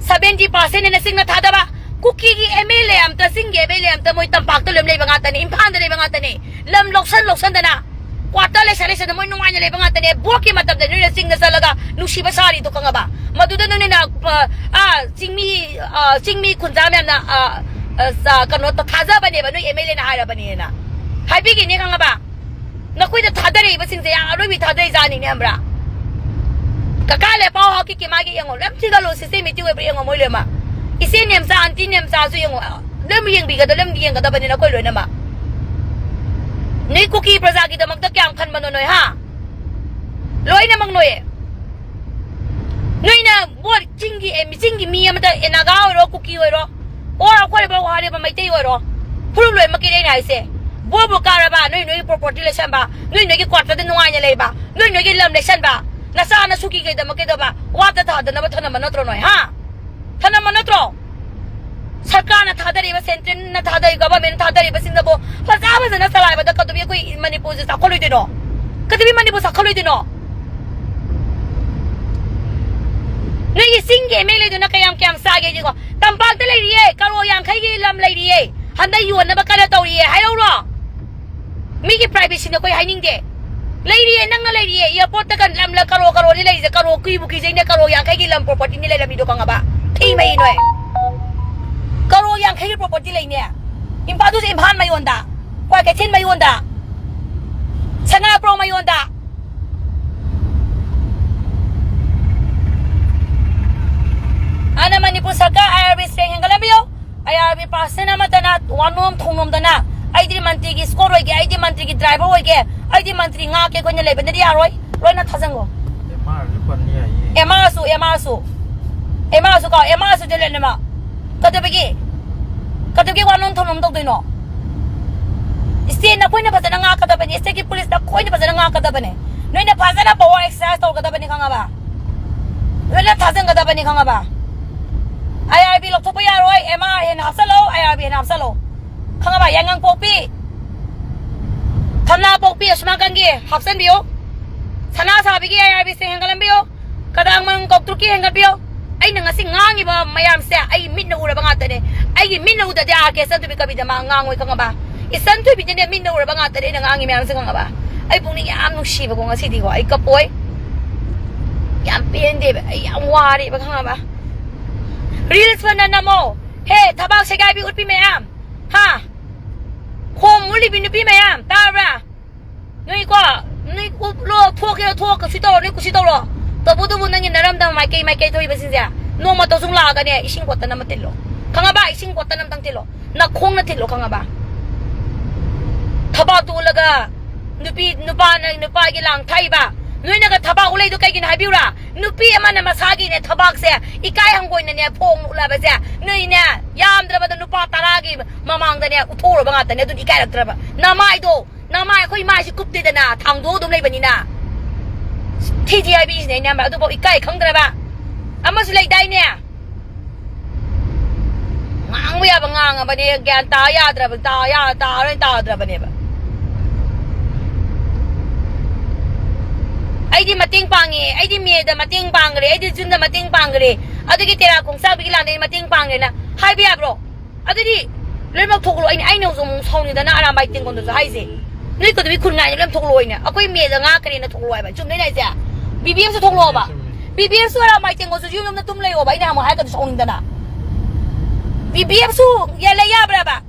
ꯁꯚꯦꯟꯇꯤ ꯄꯥꯔꯁꯦꯟ ꯍꯦꯟꯅ ꯆꯤꯡꯅ ꯊꯥꯗꯕ꯫ ꯀꯨꯀꯤꯒꯤ ꯑꯦꯝ ꯑꯦꯜ ꯑꯦ ꯑꯝꯇ, ꯆꯤꯡꯒꯤ ꯑꯦꯝ ꯑꯦꯜ ꯑꯦ ꯑꯝꯇ ꯃꯣꯏ ꯇꯝꯄꯥꯛꯇ ꯂꯣꯏ ꯂꯩꯕ ꯉꯥꯛꯇꯅꯦ, ꯏꯝꯐꯥꯜꯗ ꯂꯩꯕ ꯉꯥꯛꯇꯅꯦ꯫ ꯂꯝ ꯂꯧꯁꯟ ꯂꯧꯁꯟꯗꯅ, ꯀ꯭ꯋꯥꯇꯔ ꯂꯩꯁꯟ ꯂꯩꯁꯟꯗ ꯃꯣꯏ ꯅꯨꯡꯉꯥꯏꯅ ꯂꯩꯕ ꯉꯥꯛꯇꯅꯦ꯫ ꯚꯣꯠꯀꯤ ꯃꯇꯝꯗ ꯅꯣꯏꯅ ꯆꯤꯡꯗ ꯆꯠꯂꯒ ꯅꯨꯡꯁꯤꯕ ꯁꯥꯔꯤꯗꯣ ꯈꯪꯉꯕ? ꯃꯗꯨꯗ ꯅꯣꯏꯅ, ꯑ, ꯑꯥ, ꯆꯤꯡꯃꯤ, ꯑ, ꯆꯤꯡꯃꯤ ꯈꯨꯟꯖꯥ ꯃꯌꯥꯝꯅ, ꯑ, ꯑ, ꯆ-, ꯀꯩꯅꯣ ꯊꯥꯖꯕꯅꯦꯕ, ꯅꯣꯏ ꯑꯦꯝ ꯑꯦꯜ ꯑꯦꯅ ꯍꯥꯏꯔꯕꯅꯦꯅ꯫ ꯍꯥꯏꯕꯤꯒꯤꯅꯦ ꯈꯪꯉꯕ? ꯅꯈꯣꯏꯗ ꯊꯥꯗꯔꯛꯏꯕꯁꯤꯡꯁꯦ ꯌꯥꯝ ꯑꯔꯣꯏꯕꯤ ꯊꯥꯗꯔꯤꯖꯥꯠꯅꯤꯅꯦ, ꯈꯪꯕ꯭ꯔꯥ? ꯀꯀꯥ ꯂꯦꯄꯥꯎ ꯍꯥꯎꯀꯤꯛꯀꯤ ꯃꯥꯒꯤ ꯌꯦꯡꯉꯣ, ꯂꯣꯏ ꯊꯤꯒꯠꯂꯣ, systematic ꯑꯣꯏꯕ꯭ꯔꯥ ꯌꯦꯡꯉꯣ ꯃꯣꯏ ꯂꯣꯏꯅꯃꯛ꯫ ꯏꯆꯦ ꯅꯦꯝꯆꯥ, ꯑꯟꯇꯤ ꯅꯦꯝꯆꯥꯁꯨ ꯌꯦꯡꯉꯣ, ꯂꯣꯏꯅꯃꯛ ꯌꯦꯡꯕꯤꯒꯗ-, ꯂꯣꯏꯅꯃꯛ ꯌꯦꯡꯒꯗꯕꯅꯤ ꯅꯈꯣꯏ ꯂꯣꯏꯅꯃꯛ꯫ ꯅꯣꯏ ꯀꯨꯀꯤ ꯄ꯭ꯔꯖꯥꯒꯤꯗꯃꯛꯇ ꯀꯌꯥꯝ ꯈꯟꯕꯅꯣ ꯅꯣꯏ, ꯍꯥ? ꯂꯣꯏꯅꯃꯛ ꯅꯣꯏ꯫ ꯅꯣꯏꯅ ꯚꯣꯠ ꯆꯤꯡꯒꯤ, ꯑꯦ, ꯆꯤꯡꯒꯤ ꯃꯤ ꯑꯃꯗ, ꯑꯦ, ꯅꯥꯒꯥ ꯑꯣꯏꯔꯣ, ꯀꯨꯀꯤ ꯑꯣꯏꯔꯣ, ꯑꯣꯔ ꯑꯩꯈꯣꯏ ꯍꯥꯏꯔꯤꯕ ꯋꯥꯔꯤꯕ ꯃꯩꯇꯩ ꯑꯣꯏꯔꯣ, ꯐꯨꯔꯨꯞ ꯂꯣꯏꯅꯃꯛꯀꯤꯅꯦ ꯑꯩꯅ ꯍꯥꯏꯁꯦ꯫ ꯚꯣꯠꯄꯨ ꯀꯥꯔꯕ, ꯅꯣꯏ ꯅꯣꯏꯒꯤ property ꯂꯩꯁꯟꯕ, ꯅꯣꯏ ꯅꯣꯏꯒꯤ quarterꯗ ꯅꯨꯡꯉꯥꯏꯅ ꯂꯩꯕ, ꯅꯣꯏ ꯅꯣꯏꯒꯤ ꯂꯝ ꯂꯩꯁꯟꯕ, ꯅꯆꯥ ꯅꯁꯨꯒꯤ ꯀꯩꯗꯃꯛ ꯀꯩꯗꯧꯕ, ꯋꯥꯠꯇ ꯊꯥꯗꯅꯕ ꯊꯅꯝꯕ ꯅꯠꯇ꯭ꯔꯣ ꯅꯣꯏ, ꯍꯥ? ꯊꯅꯝꯕ ꯅꯠꯇ꯭ꯔꯣ? ꯁꯔꯀꯥꯔꯅ ꯊꯥꯗꯔꯤꯕ, centralꯅ ꯊꯥꯗꯔꯤ, governmentꯅ ꯊꯥꯗꯔꯤꯕꯁꯤꯡꯗꯕꯨ ꯐꯖ ꯐꯖꯅ ꯆꯂꯥꯏꯕꯗ ꯀꯩꯗꯧꯕꯤ ꯑꯩꯈꯣꯏ ꯃꯅꯤꯄꯨꯔꯁꯦ ꯆꯥꯎꯈꯠꯂꯣꯏꯗꯣꯏꯅꯣ? ꯀꯩꯗꯧꯕꯤ ꯃꯅꯤꯄꯨꯔ ꯆꯥꯎꯈꯠꯂꯣꯏꯗꯣꯏꯅꯣ? ꯅꯣꯏꯒꯤ ꯆꯤꯡꯒꯤ ꯑꯦꯝ ꯑꯦꯜ ꯑꯦꯗꯨꯅ ꯀꯌꯥꯝ ꯀꯌꯥꯝ ꯆꯥꯒꯦ ꯌꯦꯡꯉꯣ꯫ ꯇꯝꯄꯥꯛꯇ ꯂꯩꯔꯤꯌꯦ, ꯀꯔꯣꯔ ꯌꯥꯡꯈꯩꯒꯤ ꯂꯝ ꯂꯩꯔꯤꯌꯦ꯫ ꯍꯟꯗꯛ ꯌꯣꯟꯅꯕ ꯀꯟꯅ ꯇꯧꯔꯤꯌꯦ, ꯍꯥꯏꯍꯧꯔꯣ꯫ ꯃꯤꯒꯤ privacyꯅ ꯑꯩꯈꯣꯏ ꯍꯥꯏꯅꯤꯡꯗꯦ꯫ ꯂꯩꯔꯤꯌꯦ, ꯅꯪꯅ ꯂꯩꯔꯤꯌꯦ, airportꯇꯒ ꯂꯝ ꯂ-, ꯀꯔꯣꯔ ꯀꯔꯣꯔꯅꯤ ꯂꯩꯔꯤꯁꯦ, ꯀꯔꯣꯔ ꯀꯤꯕꯨ ꯀꯤꯖꯩꯅꯦ, ꯀꯔꯣꯔ ꯌꯥꯡꯈꯩꯒꯤ ꯂꯝ propertyꯅꯤ ꯂꯩꯔꯝꯃꯤꯗꯣ ꯈꯪꯉꯕ? ꯊꯤ ꯃꯍꯤ ꯅꯣꯏ꯫ ꯀꯔꯣꯔ ꯌꯥꯡꯈꯩꯒꯤ property ꯂꯩꯅꯦ꯫ ꯏꯝꯐꯥꯜꯗꯨꯁꯨ ꯏꯝꯐꯥꯜ ꯃꯌꯣꯟꯗ, ꯀ꯭ꯋꯥꯀꯩꯊꯦꯜ ꯃꯌꯣꯟꯗ, ꯁꯉꯥꯏꯄ꯭ꯔꯧ ꯃꯌꯣꯟꯗ꯫ ꯑꯅ ꯃꯅꯤꯄꯨꯔ ꯁꯔꯀꯥꯔ ꯑꯥꯏ ꯑꯥꯔ ꯕꯤ strength ꯍꯦꯟꯒꯠꯂꯝꯕꯤꯌꯨ꯫ ꯑꯥꯏ ꯑꯥꯔ ꯕꯤ percent ꯑꯃꯠꯇꯅ ꯋꯥꯅꯣꯝ ꯊꯣꯡꯅꯣꯝꯗꯅ ꯑꯩꯗꯤ ꯃꯟꯇ꯭ꯔꯤꯒꯤ escort ꯑꯣꯏꯒꯦ, ꯑꯩꯗꯤ ꯃꯟꯇ꯭ꯔꯤꯒꯤ driver ꯑꯣꯏꯒꯦ, ꯑꯩꯗꯤ ꯃꯟꯇ꯭ꯔꯤ ꯉꯥꯛꯀꯦ, ꯑꯩꯈꯣꯏꯅ ꯂꯩꯕꯅꯗꯤ ꯌꯥꯔꯣꯏ꯫ ꯂꯣꯏꯅ ꯊꯥꯖꯟꯈꯣ꯫ ꯑꯦꯝ ꯑꯥꯔꯁꯨ ꯄꯟ ꯌꯥꯏꯌꯦ꯫ ꯑꯦꯝ ꯑꯥꯔꯁꯨ, ꯑꯦꯝ ꯑꯥꯔꯁꯨ, ꯑꯦꯝ ꯑꯥꯔꯁꯨ ꯀꯣ, ꯑꯦꯝ ꯑꯥꯔꯁꯨ ꯂꯣꯏꯅꯃꯛ꯫ ꯀꯩꯗꯧꯕꯒꯤ? ꯀꯩꯗꯧꯕꯒꯤ ꯋꯥꯅꯣꯝ ꯊꯣꯡꯅꯣꯝ ꯇꯧꯗꯣꯏꯅꯣ? State ꯅꯈꯣꯏꯅ ꯐꯖꯅ ꯉꯥꯛꯀꯗꯕꯅꯤ, state ꯀꯤ police ꯅꯈꯣꯏꯅ ꯐꯖꯅ ꯉꯥꯛꯀꯗꯕꯅꯤ꯫ ꯅꯣꯏꯅ ꯐꯖꯅ power exercise ꯇꯧꯒꯗꯕꯅꯤ, ꯈꯪꯉꯕ? ꯂꯣꯏꯅ ꯊꯥꯖꯤꯟꯒꯗꯕꯅꯤ, ꯈꯪꯉꯕ? IRB ꯂꯧꯊꯣꯛꯄ ꯌꯥꯔꯣꯏ꯫ MR ꯍꯦꯟꯅ ꯍꯥꯞꯆꯜꯂꯣ, IRB ꯍꯦꯟꯅ ꯍꯥꯞꯆꯜꯂꯣ, ꯈꯪꯉꯕ? ꯌꯥꯏꯉꯪꯄꯣꯛꯄꯤ, ꯊꯝꯅꯥꯄꯣꯛꯄꯤ ꯑꯁꯣꯝ ꯅꯥꯀꯟꯒꯤ ꯍꯥꯞꯆꯟꯕꯤꯌꯨ꯫ ꯁꯅꯥꯁꯥꯕꯤꯒꯤ IRB ꯁꯦ ꯍꯦꯟꯒꯠꯍꯟꯕꯤꯌꯨ꯫ ꯀꯗꯥꯡꯃꯪ ꯀꯧꯇ꯭ꯔꯨꯛꯀꯤ ꯍꯦꯟꯒꯠꯄꯤꯌꯨ꯫ ꯑꯩꯅ ꯉꯁꯤ ꯉꯥꯡꯉꯤꯕ ꯃꯌꯥꯝꯁꯦ ꯑꯩ ꯃꯤꯠꯅ ꯎꯔꯕ ꯉꯥꯛꯇꯅꯦ꯫ ꯑꯩꯒꯤ ꯃꯤꯠꯅ ꯎꯗꯗꯤ RK ꯏꯆꯟꯊꯣꯏꯕꯤ ꯀꯕꯤꯗ ꯃꯥ ꯉꯥꯡꯉꯣꯏ, ꯈꯪꯉꯕ? ꯏꯆꯟꯊꯣꯏꯕꯤꯗꯤꯅꯦ ꯃꯤꯠꯅ ꯎꯔꯕ ꯉꯥꯛꯇꯅꯦ ꯑꯩꯅ ꯉꯥꯡꯉꯤ ꯃꯌꯥꯝꯁꯦ, ꯈꯪꯉꯕ? ꯑꯩ ꯄꯨꯛꯅꯤꯡ ꯌꯥꯝ ꯅꯨꯡꯁꯤꯕꯀꯣ ꯉꯁꯤꯗꯤꯀꯣ꯫ ꯑꯩ ꯀꯞꯄꯣꯏ꯫ ꯌꯥꯝ ꯄꯦꯟꯗꯦꯕ꯫ ꯑꯩ ꯌꯥꯝ ꯋꯥꯔꯦꯕ, ꯈꯪꯉꯕ? Reels ꯐꯅ ꯅꯝꯃꯣ꯫ ꯍꯦ, ꯊꯕꯥꯛ ꯁꯦꯒꯥꯏꯕꯤ ꯎꯠꯄꯤ ꯃꯌꯥꯝ꯫ ꯍꯥ? ꯈꯣꯝ ꯎꯠꯂꯤꯕꯤ ꯅꯨꯄꯤ ꯃꯌꯥꯝ, ꯇꯥꯕ꯭ꯔꯥ? ꯅꯣꯏꯀꯣ, ꯅꯣꯏ ꯎꯠꯂꯣ, ꯊꯣꯛꯀꯦꯔꯥ ꯊꯣꯛ, ꯀꯩꯁꯨ ꯇꯧꯔꯣ, ꯅꯣꯏ ꯀꯨꯁꯤ ꯇꯧꯔꯣ꯫ ꯇꯧꯕꯇꯕꯨ ꯅꯪꯒꯤ ꯅꯔꯝꯗꯝ ꯃꯥꯏꯀꯩ ꯃꯥꯏꯀꯩ ꯊꯣꯛꯏꯕꯁꯤꯡꯁꯦ ꯅꯣꯡꯃꯇ ꯁꯨꯝ ꯂꯥꯛꯑꯒꯅꯦ, ꯏꯁꯤꯡ ꯕꯣꯇꯜ ꯑꯃ ꯊꯤꯜꯂꯣ꯫ ꯈꯪꯉꯕ? ꯏꯁꯤꯡ ꯕꯣꯇꯜ ꯑꯃꯇꯪ ꯊꯤꯜꯂꯣ꯫ ꯅꯈꯣꯡꯅ ꯊꯤꯜꯂꯣ, ꯈꯪꯉꯕ? ꯊꯕꯥꯛꯇꯨ ꯎꯠꯂꯒ ꯅꯨꯄꯤ, ꯅꯨꯄꯥꯅ, ꯅꯨꯄꯥꯒꯤ ꯂꯥꯡ ꯊꯥꯛꯏꯕ꯫ ꯅꯣꯏꯅꯒ ꯊꯕꯥꯛ ꯎꯠꯂꯛꯏꯗꯣ ꯀꯩꯒꯤꯅꯣ ꯍꯥꯏꯕꯤꯌꯨꯔꯥ? ꯅꯨꯄꯤ ꯑꯃꯅ ꯃꯁꯥꯒꯤꯅꯦ ꯊꯕꯥꯛꯁꯦ ꯏꯀꯥꯏ ꯍꯪꯒꯣꯏꯅꯅꯦ ꯐꯣꯡ ꯎꯠꯂꯕꯁꯦ, ꯅꯣꯏꯅꯦ, ꯌꯥꯝꯗ꯭ꯔꯕꯗ ꯅꯨꯄꯥ ꯇꯔꯥꯒꯤ ꯃꯃꯥꯡꯗꯅꯦ ꯎꯠꯊꯣꯛꯎꯔꯕ ꯉꯥꯛꯇꯅꯦ꯫ ꯑꯗꯨꯗꯤ ꯏꯀꯥꯏꯔꯛꯇ꯭ꯔꯕ? ꯅꯃꯥꯏꯗꯣ, ꯅꯃꯥꯏ ꯑꯩꯈꯣꯏ ꯃꯥꯏꯁꯤ ꯀꯨꯞꯇꯦꯗꯅ, ꯊꯥꯡꯗꯣꯛꯑ ꯑꯗꯨꯝ ꯂꯩꯕꯅꯤꯅ꯫ ꯊꯤꯗꯤ ꯍꯥꯏꯕꯤꯁꯤꯅꯦ ꯑꯩꯅ ꯌꯥꯝꯕ, ꯑꯗꯨꯐꯥꯎ ꯏꯀꯥꯏ ꯈꯪꯗ꯭ꯔꯕ? ꯑꯃꯁꯨ ꯂꯩꯗꯥꯏꯅꯦ? ꯉꯥꯡꯕ ꯌꯥꯕ ꯉꯥꯡꯉꯕꯅꯦ, ꯒ꯭ꯌꯥꯟ ꯇꯥ ꯌꯥꯗ꯭ꯔꯕ, ꯇꯥ ꯌꯥ-, ꯇꯥꯔꯣꯏ ꯇꯥꯗ꯭ꯔꯕꯅꯦꯕ꯫ ꯑꯩꯗꯤ ꯃꯇꯦꯡ ꯄꯥꯡꯉꯦ, ꯑꯩꯗꯤ ꯃꯦꯗ ꯃꯇꯦꯡ ꯄꯥꯡꯈ꯭ꯔꯦ, ꯑꯩꯗꯤ ꯖꯨꯟꯗ ꯃꯇꯦꯡ ꯄꯥꯡꯈ꯭ꯔꯦ, ꯑꯗꯨꯒꯤ ꯇꯦꯔꯥ ꯈꯣꯡꯆꯥꯕꯤꯒꯤ ꯂꯥꯟꯗ ꯑꯩ ꯃꯇꯦꯡ ꯄꯥꯡꯈ꯭ꯔꯦꯅ ꯍꯥꯏꯕ ꯌꯥꯕ꯭ꯔꯣ? ꯑꯗꯨꯗꯤ ꯂꯣꯏꯅꯃꯛ ꯊꯣꯛꯂꯣ꯫ ꯑꯩꯅ, ꯑꯩꯅ ꯍꯧꯖꯤꯛ ꯑꯃꯨꯛ ꯁꯥꯎꯅꯤꯡꯗꯅ ꯑꯔꯥꯝꯕꯥꯏ ꯇꯦꯡꯒꯣꯟꯗꯁꯨ ꯍꯥꯏꯁꯦ, ꯅꯣꯏ ꯀꯗꯨꯕꯤ ꯈꯨꯟ ꯉꯥꯏꯅ ꯂꯣꯏꯅ ꯊꯣꯛꯂꯣ ꯍꯥꯏꯅ꯫ ꯑꯩꯈꯣꯏ ꯃꯦꯗ ꯉꯥꯛꯈ꯭ꯔꯦꯅ ꯊꯣꯛꯂꯣ ꯍꯥꯏꯕ, ꯆꯨꯝꯗꯣꯏꯅꯦ ꯍꯥꯏꯁꯦ? BBF ꯁꯨ ꯊꯣꯛꯂꯣꯕ꯫ BBF ꯁꯨ ꯑꯔꯥꯝꯕꯥꯏ ꯇꯦꯡꯒꯣꯟꯁꯨ ꯌꯨꯝ ꯌꯨꯝꯗ ꯇꯨꯝ ꯂꯩꯌꯣꯕ, ꯑꯩꯅ ꯑꯃꯨꯛ ꯍꯥꯏꯔꯛꯀꯗꯣ ꯁꯥꯎꯅꯤꯡꯗꯅ꯫ BBF ꯁꯨ ꯌꯥ-, ꯂꯩ ꯌꯥꯕ꯭ꯔꯕ?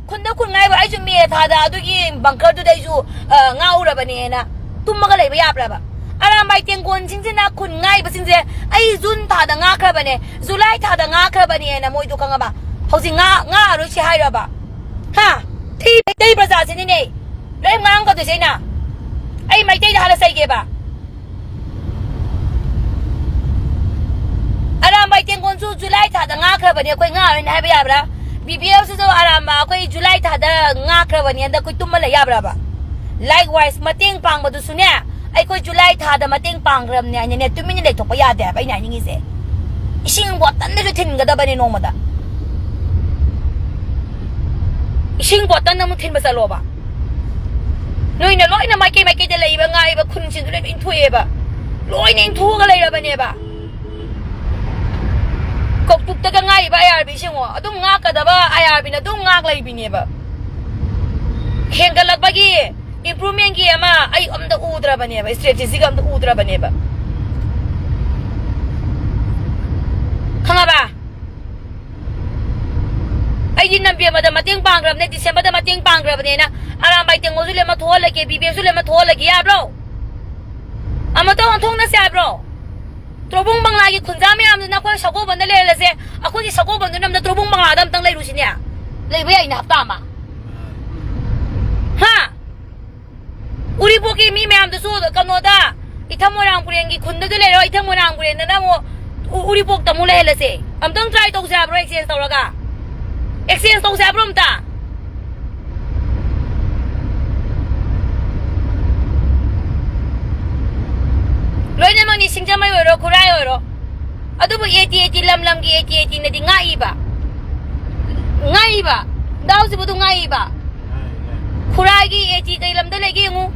ꯈꯨꯟꯗ ꯈꯨꯟ ꯉꯥꯏꯕ, ꯑꯩꯁꯨ ꯃꯦ ꯊꯥꯗ ꯑꯗꯨꯒꯤ ꯕꯪꯀꯔꯗꯨꯗ ꯑꯩꯁꯨ, ꯑ, ꯉꯥꯎꯔꯕꯅꯦꯅ ꯇꯨꯝꯃꯒ ꯂꯩꯕ ꯌꯥꯕ꯭ꯔꯕ? ꯑꯔꯥꯝꯕꯥꯏ ꯇꯦꯡꯒꯣꯟꯁꯤꯡꯁꯤꯅ ꯈꯨꯟ ꯉꯥꯏꯕꯁꯤꯡꯁꯦ, ꯑꯩ ꯖꯨꯟ ꯊꯥꯗ ꯉꯥꯛꯈ꯭ꯔꯕꯅꯦ, ꯖꯨꯂꯥꯏ ꯊꯥꯗ ꯉꯥꯛꯈ꯭ꯔꯕꯅꯦꯅ ꯃꯣꯏꯗꯣ ꯈꯪꯉꯕ? ꯍꯧꯖꯤꯛ ꯉꯥ-, ꯉꯥꯛꯑꯔꯣꯏꯁꯤ ꯍꯥꯏꯔꯕ? ꯍꯥ? ꯊꯤ ꯃꯩꯇꯩ ꯄ꯭ꯔꯖꯥꯁꯤꯅꯤꯅꯦ ꯂꯣꯏ ꯉꯥꯡꯒꯗꯣꯏꯁꯦ ꯑꯩꯅ꯫ ꯑꯩ ꯃꯩꯇꯩꯗ ꯍꯥꯟꯅ ꯆꯩꯒꯦꯕ꯫ ꯑꯔꯥꯝꯕꯥꯏ ꯇꯦꯡꯒꯣꯟꯁꯨ ꯖꯨꯂꯥꯏ ꯊꯥꯗ ꯉꯥꯛꯈ꯭ꯔꯕꯅꯦ, ꯑꯩꯈꯣꯏ ꯉꯥꯛꯑꯔꯣꯏꯅ ꯍꯥꯏꯕ ꯌꯥꯕ꯭ꯔꯥ? ꯕꯤ ꯕꯤ ꯑꯦꯐꯁꯤꯁꯨ ꯑꯔꯥꯝꯕ ꯑꯩꯈꯣꯏ ꯖꯨꯂꯥꯏ ꯊꯥꯗ ꯉꯥꯛꯈ꯭ꯔꯕꯅꯤ, ꯍꯟꯗꯛ ꯑꯩꯈꯣꯏ ꯇꯨꯝꯃ ꯂꯩ ꯌꯥꯕ꯭ꯔꯕ? Likewise, ꯃꯇꯦꯡ ꯄꯥꯡꯕꯗꯨꯁꯨꯅꯦ, ꯑꯩꯈꯣꯏ ꯖꯨꯂꯥꯏ ꯊꯥꯗ ꯃꯇꯦꯡ ꯄꯥꯡꯈ꯭ꯔꯕꯅꯦ ꯍꯥꯏꯅꯅꯦ ꯇꯨꯃꯤꯟꯅ ꯂꯩꯊꯣꯛꯄ ꯌꯥꯗꯦ ꯍꯥꯏꯕ ꯑꯩꯅ ꯍꯥꯏꯅꯤꯡꯉꯤꯁꯦ꯫ ꯏꯁꯤꯡ ꯕꯣꯇꯜꯗꯁꯨ ꯊꯤꯟꯒꯗꯕꯅꯦ ꯅꯣꯡꯃꯗ꯫ ꯏꯁꯤꯡ ꯕꯣꯇꯜ ꯑꯃꯨꯛ ꯊꯤꯟꯕ ꯆꯠꯂꯣꯕ꯫ ꯅꯣꯏꯅ ꯂꯣꯏꯅ ꯃꯥꯏꯀꯩ ꯃꯥꯏꯀꯩꯗ ꯂꯩꯕ ꯉꯥꯏꯕ ꯈꯨꯟꯁꯤꯡꯗꯨ ꯂꯣꯏꯅ ꯏꯟꯊꯣꯛꯑꯦꯕ꯫ ꯂꯣꯏꯅ ꯏꯟꯊꯣꯛꯑꯒ ꯂꯩꯔꯕꯅꯦꯕ꯫ ꯀꯧꯇꯨꯛꯇꯒ ꯉꯥꯏꯔꯤꯕ ꯑꯥꯏ ꯑꯥꯔ ꯕꯤꯁꯤꯡꯉꯣ, ꯑꯗꯨꯝ ꯉꯥꯛꯀꯗꯕ ꯑꯥꯏ ꯑꯥꯔ ꯕꯤꯅ ꯑꯗꯨꯝ ꯉꯥꯛ ꯂꯩꯕꯤꯅꯦꯕ꯫ ꯍꯦꯟꯒꯠꯂꯛꯄꯒꯤ, improvement ꯀꯤ ꯑꯃ ꯑꯩ ꯑꯝꯇ ꯎꯗ꯭ꯔꯕꯅꯦꯕ, strategy ꯒ ꯑꯝꯇ ꯎꯗ꯭ꯔꯕꯅꯦꯕ꯫ ꯈꯪꯉꯕ? ꯑꯩꯗꯤ ꯅꯝꯕꯦꯝꯕꯔꯗ ꯃꯇꯦꯡ ꯄꯥꯡꯈ꯭ꯔꯕꯅꯦ, ꯗꯤꯁꯦꯝꯕꯔꯗ ꯃꯇꯦꯡ ꯄꯥꯡꯈ꯭ꯔꯕꯅꯦꯅ꯫ ꯑꯔꯥꯝꯕꯥꯏ ꯇꯦꯡꯉꯣꯁꯨ ꯂꯦꯝꯃ ꯊꯣꯛꯍꯜꯂꯒꯦ, ꯕꯤ ꯕꯤ ꯑꯦꯐꯁꯨ ꯂꯦꯝꯃ ꯊꯣꯛꯍꯜꯂꯒꯦ ꯌꯥꯕ꯭ꯔꯣ? ꯑꯃꯇ ꯑꯣꯟꯊꯣꯛꯅꯁꯦ ꯍꯥꯏꯕ꯭ꯔꯣ? ꯇ꯭ꯔꯣꯕꯨꯡ ꯕꯪꯂꯥꯒꯤ ꯈꯨꯟꯖꯥ ꯃꯌꯥꯝꯗꯨꯅ ꯑꯩꯈꯣꯏ ꯁꯒꯣꯜꯕꯟꯗ ꯂꯩꯍꯜꯂꯁꯦ, ꯑꯩꯈꯣꯏꯒꯤ ꯁꯒꯣꯜꯕꯟꯗꯨ ꯅꯝꯗ ꯇ꯭ꯔꯣꯕꯨꯡ ꯕꯪꯂꯥꯗ ꯑꯝꯇꯪ ꯂꯩꯔꯨꯁꯤꯅꯦ꯫ ꯂꯩꯕ ꯌꯥꯏꯅ ꯍꯞꯇꯥ ꯑꯃ꯫ ꯍꯥ? ꯎꯔꯤꯄꯣꯛꯀꯤ ꯃꯤ ꯃꯌꯥꯝꯗꯨꯁꯨ ꯀꯩꯅꯣꯗ, ꯏꯊꯝ ꯃꯣꯏꯔꯥꯡ ꯄꯨꯔꯦꯟꯒꯤ ꯈꯨꯟꯗꯨꯗ ꯂꯩꯔꯣ, ꯏꯊꯝ ꯃꯣꯏꯔꯥꯡ ꯄꯨꯔꯦꯟꯗꯅ ꯑꯃꯨꯛ ꯎ-, ꯎꯔꯤꯄꯣꯛꯇ ꯑꯃꯨꯛ ꯂꯩꯍꯜꯂꯁꯦ꯫ ꯑꯝꯇꯪ try ꯇꯧꯁꯦ ꯍꯥꯏꯕ꯭ꯔꯣ, exchange ꯇꯧꯔꯒ? Exchange ꯇꯧꯁꯦ ꯍꯥꯏꯕ꯭ꯔꯣ ꯑꯝꯇ? ꯂꯣꯏꯅꯃꯛꯅꯤ, ꯁꯤꯡꯖꯃꯩ ꯑꯣꯏꯔꯣ, ꯈꯨꯔꯥꯏ ꯑꯣꯏꯔꯣ꯫ ꯑꯗꯨꯕꯨ eighty eighty, ꯂꯝ ꯂꯝꯒꯤ eighty eighty ꯅꯗꯤ ꯉꯥꯛꯏꯕ꯫ ꯉꯥꯛꯏꯕ꯫ ꯗꯥꯎꯁꯤꯕꯨ ꯑꯗꯨꯝ ꯉꯥꯛꯏꯕ꯫ ꯈꯨꯔꯥꯏꯒꯤ eighty ꯀꯩ ꯂꯝꯗ ꯂꯩꯒꯦ ꯌꯦꯡꯉꯨ꯫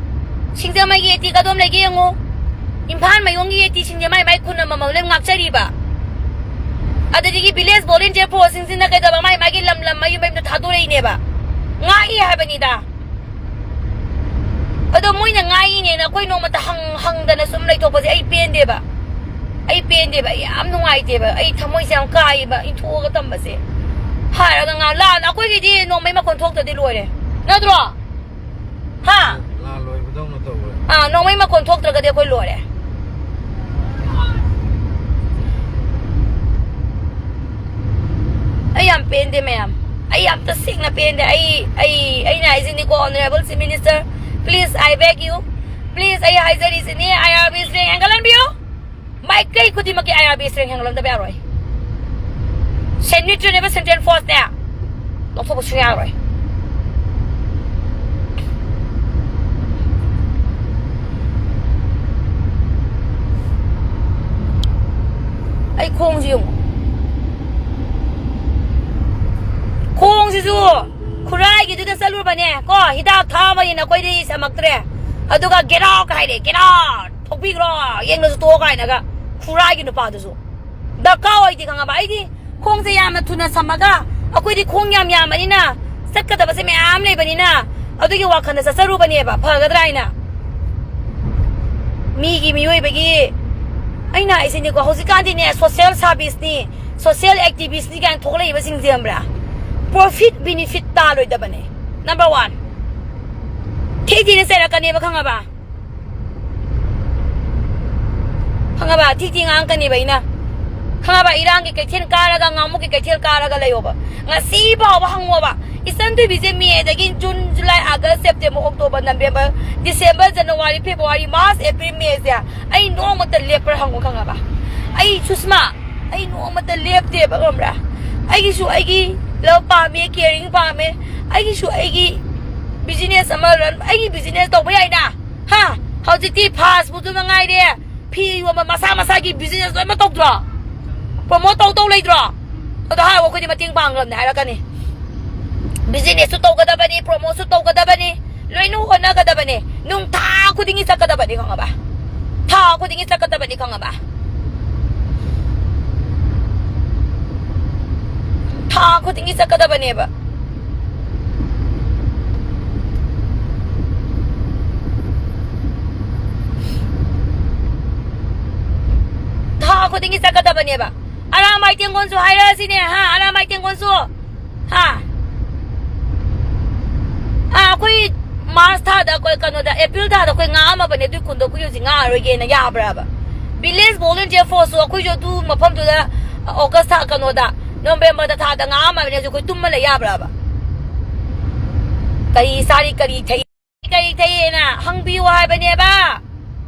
ꯁꯤꯡꯖꯃꯩꯒꯤ eighty ꯀꯗꯣꯝ ꯂꯩꯒꯦ ꯌꯦꯡꯉꯨ꯫ ꯏꯝꯐꯥꯜ ꯃꯌꯣꯝꯒꯤ eighty ꯁꯤꯡꯁꯦ ꯃꯥꯏ ꯃꯥꯏ ꯈꯨꯟ ꯑꯃꯃꯝ ꯂꯣꯏ ꯉꯥꯛꯆꯔꯤꯕ꯫ ꯑꯗꯨꯗꯒꯤ village volunteer force ꯁꯤꯡꯁꯤꯅ ꯀꯩꯗꯧꯕ, ꯃꯥꯏ ꯃꯥꯒꯤ ꯂꯝ ꯂꯝ ꯃꯌꯨꯝ ꯃꯌꯨꯝꯗ ꯊꯥꯗꯣꯔꯛꯏꯅꯦꯕ꯫ ꯉꯥꯛꯏ ꯍꯥꯏꯕꯅꯤꯗ꯫ ꯑꯗꯣ ꯃꯣꯏꯅ ꯉꯥꯛꯏꯅꯦꯅ ꯑꯩꯈꯣꯏ ꯅꯣꯡꯃꯇ ꯍꯪ-, ꯍꯪꯗꯅ ꯁꯨꯝ ꯂꯩꯊꯣꯛꯄꯁꯦ ꯑꯩ ꯄꯦꯟꯗꯦꯕ꯫ ꯑꯩ ꯄꯦꯟꯗꯦꯕ꯫ ꯑꯩ ꯌꯥꯝ ꯅꯨꯡꯉꯥꯏꯇꯦꯕ꯫ ꯑꯩ ꯊꯃꯣꯏꯁꯦ ꯌꯥꯝ ꯀꯥꯏꯌꯦꯕ, ꯏꯟꯊꯣꯛꯑꯒ ꯇꯝꯕꯁꯦ꯫ ꯍꯥꯏꯔꯒ ꯉꯥ-, ꯂꯥꯟ ꯑꯩꯈꯣꯏꯒꯤꯗꯤ ꯅꯣꯡꯃꯩ ꯃꯈꯣꯟ ꯊꯣꯛꯇ꯭ꯔꯗꯤ ꯂꯣꯏꯔꯦ꯫ ꯅꯠꯇ꯭ꯔꯣ? ꯍꯥ? ꯂꯥꯟ ꯂꯣꯏꯕꯗꯧꯅ ꯇꯧꯋꯦ꯫ ꯑꯥ, ꯅꯣꯡꯃꯩ ꯃꯈꯣꯟ ꯊꯣꯛꯇ꯭ꯔꯒꯗꯤ ꯑꯩꯈꯣꯏ ꯂꯣꯏꯔꯦ꯫ ꯑꯩ ꯌꯥꯝ ꯄꯦꯟꯗꯦ ꯃꯌꯥꯝ꯫ ꯑꯩ ꯌꯥꯝ ꯇꯁꯦꯡꯅ ꯄꯦꯟꯗꯦ꯫ ꯑꯩ, ꯑꯩ, ꯑꯩꯅ ꯍꯥꯏꯁꯤꯅꯤꯀꯣ, Honourable Chief Minister, please, I beg you, please, ꯑꯩ ꯍꯥꯏꯖꯔꯤꯁꯤꯅꯤ, ꯑꯥꯏ ꯑꯥꯔ ꯕꯤ strength ꯍꯦꯟꯒꯠꯍꯟꯕꯤꯌꯨ꯫ ꯃꯥꯏꯀꯩ ꯈꯨꯗꯤꯡꯃꯛꯀꯤ ꯑꯥꯏ ꯑꯥꯔ ꯕꯤ strength ꯍꯦꯟꯒꯠꯍꯟꯗꯕ ꯌꯥꯔꯣꯏ꯫ Central ꯅꯦꯕ, Central Force ꯅꯦ꯫ ꯂꯧꯊꯣꯛꯄ ꯁꯨꯡꯌꯥ ꯌꯥꯔꯣꯏ꯫ ꯑꯩ ꯈꯣꯡꯁꯤ ꯌꯦꯡꯉꯨ, ꯈꯣꯡꯁꯤꯁꯨ ꯈꯨꯔꯥꯏꯒꯤꯗꯨꯗ ꯆꯠꯂꯨꯔꯕꯅꯦ ꯀꯣ, ꯍꯤꯗꯥꯛ ꯊꯥꯕꯅꯤꯅ ꯑꯩꯈꯣꯏꯗꯤ ꯁꯝꯃꯛꯇ꯭ꯔꯦ꯫ ꯑꯗꯨꯒ "Get out" ꯀ ꯍꯥꯏꯔꯦ, "Get out, ꯊꯣꯛꯄꯤꯈ꯭ꯔꯣ, ꯌꯦꯡꯅꯁꯨ ꯇꯣꯛꯑꯣ" ꯀꯥꯏꯅꯒ꯫ ꯈꯨꯔꯥꯏꯒꯤ ꯅꯨꯄꯥꯗꯨꯁꯨ ꯗꯔꯀꯥꯔ ꯑꯣꯏꯗꯦ, ꯈꯪꯉꯕ? ꯑꯩꯗꯤ ꯈꯣꯡꯁꯦ ꯌꯥꯝꯅ ꯊꯨꯅ ꯁꯝꯃꯒ, ꯑꯩꯈꯣꯏꯗꯤ ꯈꯣꯡ ꯌꯥꯝ ꯌꯥꯝꯕꯅꯤꯅ, ꯆꯠꯀꯗꯕꯁꯦ ꯃꯌꯥꯝ ꯂꯩꯕꯅꯤꯅ, ꯑꯗꯨꯒꯤ ꯋꯥꯈꯜꯗ ꯆꯠꯆꯔꯨꯕꯅꯦꯕ, ꯐꯒꯗ꯭ꯔꯥ ꯍꯥꯏꯅ꯫ ꯃꯤꯒꯤ ꯃꯤꯑꯣꯏꯕꯒꯤ, ꯑꯩꯅ ꯍꯥꯏꯁꯤꯅꯤꯀꯣ, ꯍꯧꯖꯤꯛꯀꯥꯟꯗꯤꯅꯦ, social service ꯅꯤ, social activist ꯅꯤ ꯀꯥꯏꯅ ꯊꯣꯛꯂꯛꯏꯕꯁꯤꯡꯁꯦ, ꯈꯪꯕ꯭ꯔꯥ? Profit benefit ꯇꯥꯜꯂꯣꯏꯗꯕꯅꯦ꯫ Number one, ꯊꯤ ꯊꯤꯅ ꯆꯩꯔꯛꯀꯅꯦꯕ, ꯈꯪꯉꯕ? ꯈꯪꯉꯕ? ꯊꯤ ꯊꯤ ꯉꯥꯡꯉꯛꯀꯅꯦꯕ ꯑꯩꯅ꯫ ꯈꯪꯉꯕ? ꯏꯔꯥꯡꯒꯤ ꯀꯩꯊꯦꯜ ꯀꯥꯔꯒ, ꯉꯥꯃꯨꯛꯀꯤ ꯀꯩꯊꯦꯜ ꯀꯥꯔꯒ ꯂꯩꯌꯣꯕ꯫ ꯉꯁꯤ ꯐꯥꯎꯕ ꯍꯪꯉꯣꯕ꯫ ꯏꯆꯟ ꯊꯣꯏꯕꯤꯁꯦ ꯃꯦꯗꯒꯤ June, July, August, September, October, November, December, January, February, March, April, ꯃꯦꯁꯦ ꯑꯩ ꯅꯣꯡꯃꯇ ꯂꯦꯞꯄ꯭ꯔꯥ ꯍꯪꯉꯣ, ꯈꯪꯉꯕ? ꯑꯩ ꯁꯨꯁꯃꯥ, ꯑꯩ ꯅꯣꯡꯃꯇ ꯂꯦꯞꯇꯦꯕ, ꯈꯪꯕ꯭ꯔꯥ? ꯑꯩꯒꯤꯁꯨ ꯑꯩꯒꯤ love ꯄꯥꯝꯃꯦ, caring ꯄꯥꯝꯃꯦ꯫ ꯑꯩꯒꯤꯁꯨ ꯑꯩꯒꯤ business ꯑꯃ run, ꯑꯩꯒꯤ business ꯇꯧꯕ ꯌꯥꯏꯅ꯫ ꯍꯥ? ꯍꯧꯖꯤꯛꯇꯤ fast food ꯇꯨ ꯃꯉꯥꯏꯔꯦ, ꯐꯤ ꯌꯣꯟꯕ, ꯃꯁꯥ ꯃꯁꯥꯒꯤ business ꯂꯣꯏꯅꯃꯛ ꯇꯧꯗ꯭ꯔꯣ? Promote ꯇꯧ ꯇꯧ ꯂꯩꯗ꯭ꯔꯣ? ꯑꯗꯣ ꯍꯥꯏꯔꯣ, ꯑꯩꯈꯣꯏꯗꯤ ꯃꯇꯦꯡ ꯄꯥꯡꯈ꯭ꯔꯕꯅꯦ ꯍꯥꯏꯔꯛꯀꯅꯤ꯫ Business ꯁꯨ ꯇꯧꯒꯗꯕꯅꯤ, promote ꯁꯨ ꯇꯧꯒꯗꯕꯅꯤ, ꯂꯣꯏꯅ ꯍꯣꯠꯅꯒꯗꯕꯅꯤ꯫ ꯅꯨꯡ ꯊꯥ ꯈꯨꯗꯤꯡꯒꯤ ꯆꯠꯀꯗꯕꯅꯤ, ꯈꯪꯉꯕ? ꯊꯥ ꯈꯨꯗꯤꯡꯒꯤ ꯆꯠꯀꯗꯕꯅꯤ, ꯈꯪꯉꯕ? ꯊꯥ ꯈꯨꯗꯤꯡꯒꯤ ꯆꯠꯀꯗꯕꯅꯦꯕ꯫ ꯊꯥ ꯈꯨꯗꯤꯡꯒꯤ ꯆꯠꯀꯗꯕꯅꯦꯕ꯫ ꯑꯔꯥꯃꯥꯏ ꯇꯦꯡꯒꯣꯟꯁꯨ ꯍꯥꯏꯔꯛꯑꯁꯤꯅꯦ, ꯍꯥ? ꯑꯔꯥꯃꯥꯏ ꯇꯦꯡꯒꯣꯟꯁꯨ, ꯍꯥ? ꯑꯥ, ꯑꯩꯈꯣꯏ ꯃꯥꯔꯆ ꯊꯥꯗ, ꯑꯩꯈꯣꯏ ꯀꯩꯅꯣꯗ, ꯑꯦꯄ꯭ꯔꯤꯜ ꯊꯥꯗ ꯑꯩꯈꯣꯏ ꯉꯥꯛꯑꯝꯃꯕꯅꯦ꯫ ꯑꯗꯨꯏ ꯈꯨꯟꯗꯣ ꯑꯩꯈꯣꯏ ꯍꯧꯖꯤꯛ ꯉꯥꯛꯑꯔꯣꯏꯒꯦꯅ ꯌꯥꯕ꯭ꯔꯕ? Village Volunteer Force ꯁꯨ ꯑꯩꯈꯣꯏꯁꯨ ꯑꯗꯨ ꯃꯐꯝꯗꯨꯗ ꯑꯣꯒꯁ ꯊꯥ, ꯀꯩꯅꯣꯗ, ꯅꯣꯕꯦꯝꯕꯔꯗ ꯊꯥꯗ ꯉꯥꯛꯑꯝꯃꯕꯅꯦ꯫ ꯍꯧꯖꯤꯛ ꯑꯩꯈꯣꯏ ꯇꯨꯝꯃ ꯂꯩ ꯌꯥꯕ꯭ꯔꯕ? ꯀꯔꯤ ꯆꯥꯔꯤ, ꯀꯔꯤ ꯊꯛꯏ, ꯀꯔꯤ ꯊꯛꯏꯅ ꯍꯪꯕꯤꯌꯨ ꯍꯥꯏꯕꯅꯦꯕ꯫